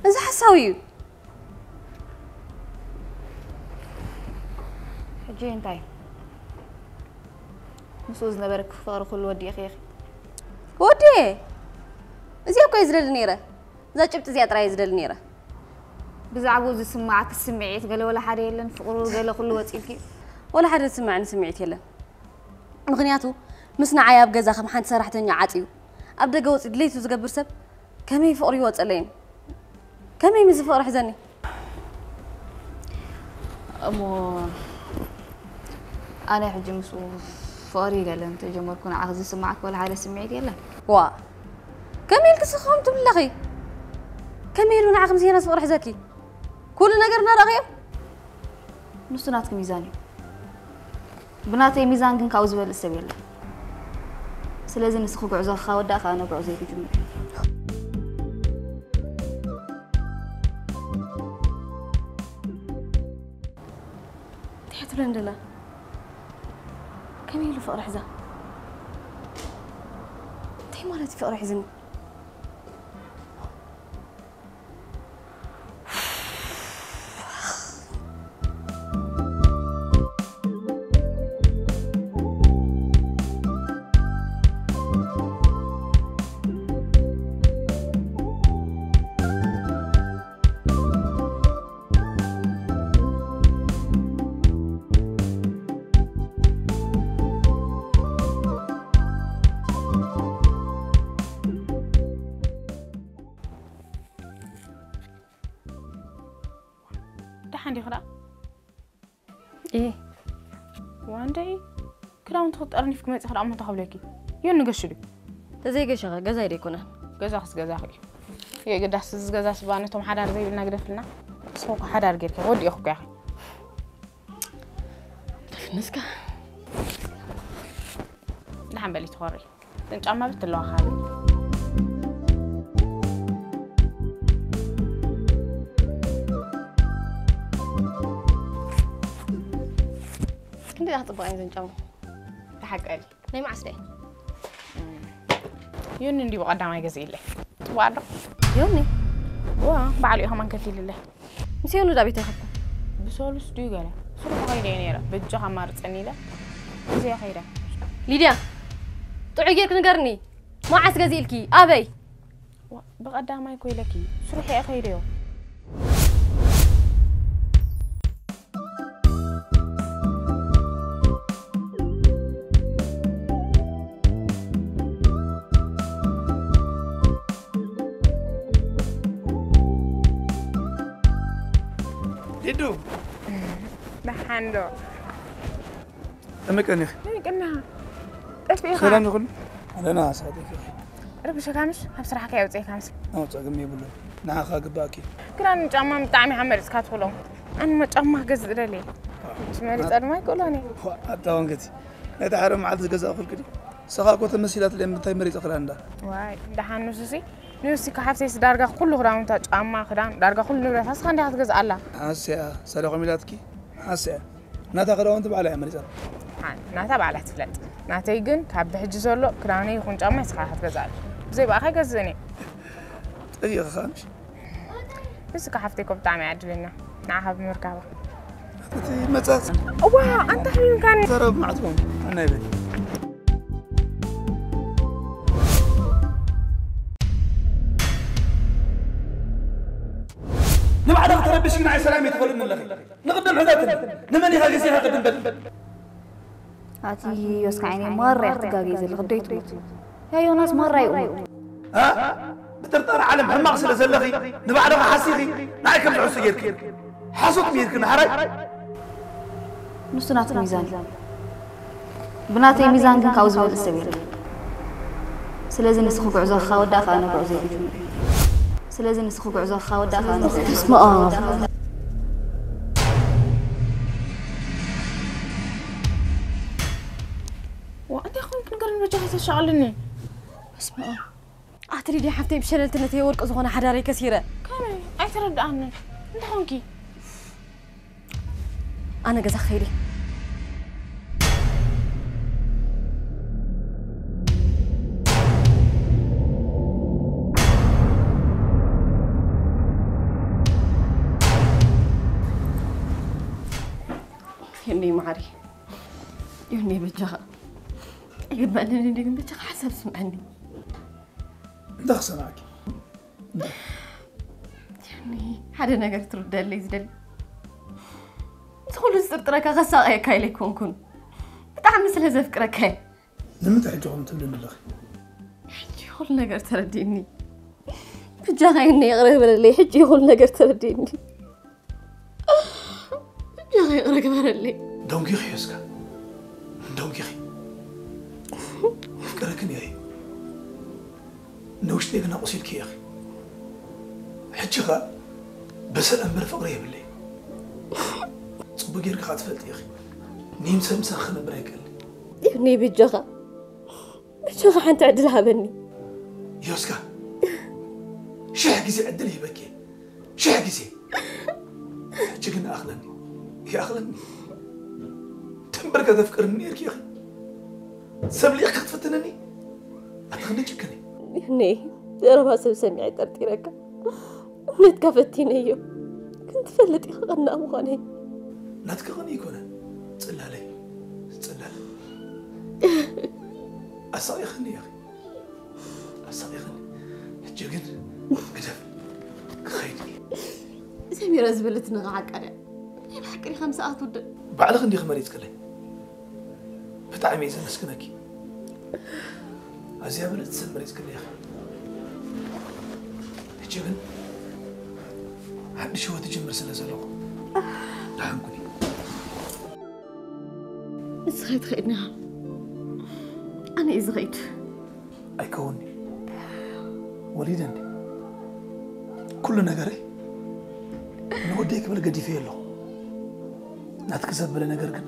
እዚ ሓሳዊ እዩ። ሕጂ እንታይ? ምስኡ ዝነበረኪ ፍቕሪ ኩሉ ወዲእኺ ኢኺ። ወዲኤ? እዚኣ እኮ እየ ዝደሊ ነይረ። እዛ ጭብጢ እዚኣ ጥራይ እየ ዝደሊ ነይረ። ብዛዕባኡ ዝስምዓኪ ስምዒት ገለ ወላ ሓደ የለን? ፍቕሩ ገለ ኩሉ ወፂልኪ? ወላ ሓደ ዝስምዓኒ ስምዒት የለን። ምኽንያቱ ምስ ንዓይ ኣብ ገዛ ከም ሓንቲ ሰራሕተኛ ዓፅዩ ኣብ ደገ ወፂኡ ድሌቱ ዝገብር ሰብ ከመይ ፍቕሪ ይወፀለይን? ከመይ ምስ ፍቕሪ ሕዘኒ? እሞ ኣነ ሕጂ ምስኡ ፍቕሪ ገለ እንተጀመርኩ ንዓኺ ዝስምዓኪ ወላ ሓደ ስምዒት የለን? ዋ፣ ከመይ ኢልኪ ስኽም ትብለኺ? ከመይ ኢሉ ንዓኺ ምስ ሄናስ ፍቕሪ ሕዘኪ? ኩሉ ነገር እናረኣኽዮ? ንሱ ናትኪ ሚዛን እዩ። ብናተይ ሚዛን ግን ካብኡ ዝበልጽ ሰብ የለን። ስለዚ ንስኺ ጉዕዞ ክወዳእ ከኣ ኣነ ጉዕዞ ክጅምር። እንታይ ትብለን ደላ? ከመይ ኢሉ ፍቕሪ ሕዛ? እንታይ ማለት እዩ ፍቕሪ ሕዝኒ? ደሓን ዲኺ ደኣ? እየ። ዋንደይ ክዳውንቲ ክትጠርኒፍኪ መፂኺ ደኣ እሞ እንታይ ክብለኪ? ዮኒ ገሹ ድዩ? ተዘይገሸኸ ገዛይ ደይኮነን። ገዛኽስ ገዛኺ እዩ። የግዳስ እዚ ገዛስ እባ ነቶም ሓዳር ዘይብልና ግደፍልና። ንስኺ እኮ ሓዳር ጌርኪ ወዲእኺ እኮ ኢኺ። ንስካ ደሓን በሊ ትኾሪ። እተን ጫማ ብትለዋ ካበይ? ክንደይ ክፅቡቕ እየን ዘን ጫማ። ተሓቀሊ። ናይ መዓስ ደይ? ዮኒ እንዲቡ ቀዳማይ ገዚእለይ። ጽቡቕ ኣሎ። ዮኒ? ዋ፣ ባዕሉ እዩ ከማን ከፊልለይ። ምስ ዮኒ ዳ ቤት ይኸብኩ? ብሰሉስ ድዩ ገለ? ስሩዕ ከይደ እየ ነይረ። በጃኻ ኣማርጸኒ ኢለ። እዚ እየ ከይደ። ሊድያ፣ ጥዑይ ጌርክ ንገርኒ። መዓስ ገዚእልኪ? ኣበይ? ዋ፣ ብቐዳማይ እኮ ኢለኪ። ስሩሕ እየ ከይደዮ። ሊዱ። ደሓን ዶ? ከመይ ቀኒኺ? ናይ ቅና ጠፊእኻ። ሰላም ይኹን። ኣለና ሳደፊ። ረብሸካ ምሽ ኣብ ስራሕካ የውፅእካ ምስ ኣው ጸገም የብሉን። ንዓኻ ግባእኪ። ክዳን ጫማ ብጣዕሚ ኢኻ መሪፅካ ትኽእሎ። ኣነ ማ ጫማ ክገዝእ ደልየ። ምስ መሪፀ ድማ ይክእሎኒ። ኣታ ወንገቲ። ነቲ ሓደ መዓልቲ ዝገዛእኩልኪ ድዩ? ንስኻ እኮ ተመሲላትለይ ምንታይ መሪፀ ክዳን እንዳ? ዋይ ደሓን ንሱሲ ንሱሲ ካብ ሓፍተይሲ ዳርጋ ኩሉ ክዳውንታ ጫማ ክዳን ዳርጋ ኩሉ ንብረታ ንስኻ እንዲኻ ትገዝኣላ። ሓስያ ሰሪቖም ኢላትኪ? ሓስያ ናታ ክዳውንቲ ባዕላ እያ መሪፃ። ሓን ናታ ባዕላ ትፍለጥ። ናተይ ግን ካብ ብሕጂ ዘሎ ክዳነይ ይኹን ጫማ ንስኻ ኢኻ ትገዝኣሉ። ብዘይ ብኣኻ ኣይገዝእን እየ። ጠፊእኺ ኸኣ ምሽ? ንስካ ሓፍተይ እኮ ብጣዕሚ እያ ዕድለኛ ንዓኻ ብምርካባ። እቲ መጻጽ እዋ ኣንታ ሕሚምካኒ። ዘረብ ማዕትኩም ኣናይ ቤት። ረብሽኪ ንዓይ ሰላም ኣይትኸልኒ ኣለኺ። ንቕድም ሕዘትን ንመን ኢኻ ግዜኻ ቅድም በል። ኣቲ ዮስካ ዓይነይ ማራ ክትጋገይ ዘለኺ ደይ ትሞት። ያ ዮናስ ማራ ይኡ። እ? ብጥርጣረ ዓለም ሕማቕ ስለ ዘለኺ ንባዕልኺ ሓሲኺ ንዓይ ከም ዝሕሱ ጌርኪ። ሓሶት ጌርኪ ንሓራይ። ንሱ ናቱ ሚዛን እዩ። ብናተይ ሚዛን ግን ካብኡ ዝበልጽ ሰብ የለን። ስለዚ ንስኺ ጉዕዞ ክወዳእ ከኣ ኣነ ጉዕዞ ይጅምር። ስለዚ ንስኺ ጉዕዞ ክወዳእ ከኣ ኣነ ጉዕዞ በስመ ኣብ። ዋ እንታይ ኾንክ ንገርኒ በጃ ከይተሻቕልኒ። በስመ ኣብ። ኣቲ ሊድያ ሓፍተይ ብሸለልትነት እየ ወርቂ ዝኾነ ሓዳረይ ከሲረ። ከመይ ኣይተረድኣንን እንታይ ኾንኪ? ኣነ ገዛ ክኸይድ እየ። ዮኒ መዓሪ ዮኒ በጃኻ ይግባእኒ ግን በጃኻ ሓሳብ ስምዐኒ። እንታይ ክሰማዕኪ? ሓደ ነገር ትርደለይ ዝደሊ እዚ ኩሉ ዝጥርጥረካ ከሳቀየካ ኢለ ኣይኮንኩን ብጣዕሚ ስለ ዘፍቅረካ እየ። ንምንታይ ሕጂ ከምኡ ትብልኒ ኣለኺ? ሕጂ ኩሉ ነገር ተረዲእኒ። ብጃኻ እኒ ይቕረ በለለይ ሕጂ ኩሉ ነገር ተረዲእኒ። ብጃኻ ይቕረ ግበረለይ። ደንጊኺ ዮስካ ደንጊኺ። የፍቅረክን እየ። ንውሽጢ ግና ቁሲልኪ ኢኺ። ሕጂ ኸ በሰል እምበር ፍቕሪ የብለይ። ጽቡቅ ጌርካ ኸኣ ትፈልጢ ኢኺ። ኒም ሰብ ምሳኺ ክነብር ኣይክእልን። ይብኒ ብጃኻ ብጃኻ ሓንቲ ዕድል ሃበኒ። ዮስካ ሽሕ ግዜ ዕድል ሂበኪ ሽሕ ግዜ። ሕጂ ግን ኣኽለኒ ይኣኽለኒ። ተንበርከ ተፍቅርኒ ነርኪ ኢኺ። ሰብ ሊእኺ ክትፍትንኒ ኣታ ክንደ ጭክን እኔ ዘረባ ሰብ ሰሚዐ ጠርጢረካ እምነትካ ፈቲነዮ ግን ትፈልጥ ኢኻ ቀናእ ምዃነይ ናትኪ ቕን ይኮነ ጽላለይ ጽላለ ኣሳቒኽኒ ኢኺ ኣሳቒኽኒ ሕጂ ግን ግደፍ ክኸይድ እየ ሰሚረ ዝበለት ንቕሓቃ ድያ ናይ ብሓቂ ዲኻ ምስኣ ክትውድእ ባዕልኺ እንዲኺ መሪፅክለይ ብጣዕሚ እየ ዘመስግነኪ ኣዝያ ብልፅቲ ሰብ መሪፅክለይ ኢኺ ሕጂ ግን ሓድሽ ህይወት እጅምር ስለ ዘለኹ ደሓን ኩኒ ንስኻ ኣይትኸይድና ኣነ እዩ ዝኸይድ ኣይከውንኒ ወሊደ እንዲ ኩሉ ነገረይ ንወደይ ክብል ገዲፈዮ ኣለኹ ናትኪ ዘበለ ነገር ግን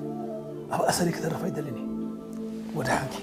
ኣብ ኣሰሪ ክተርፍ ኣይደልን እየ ወደ ሓንቲ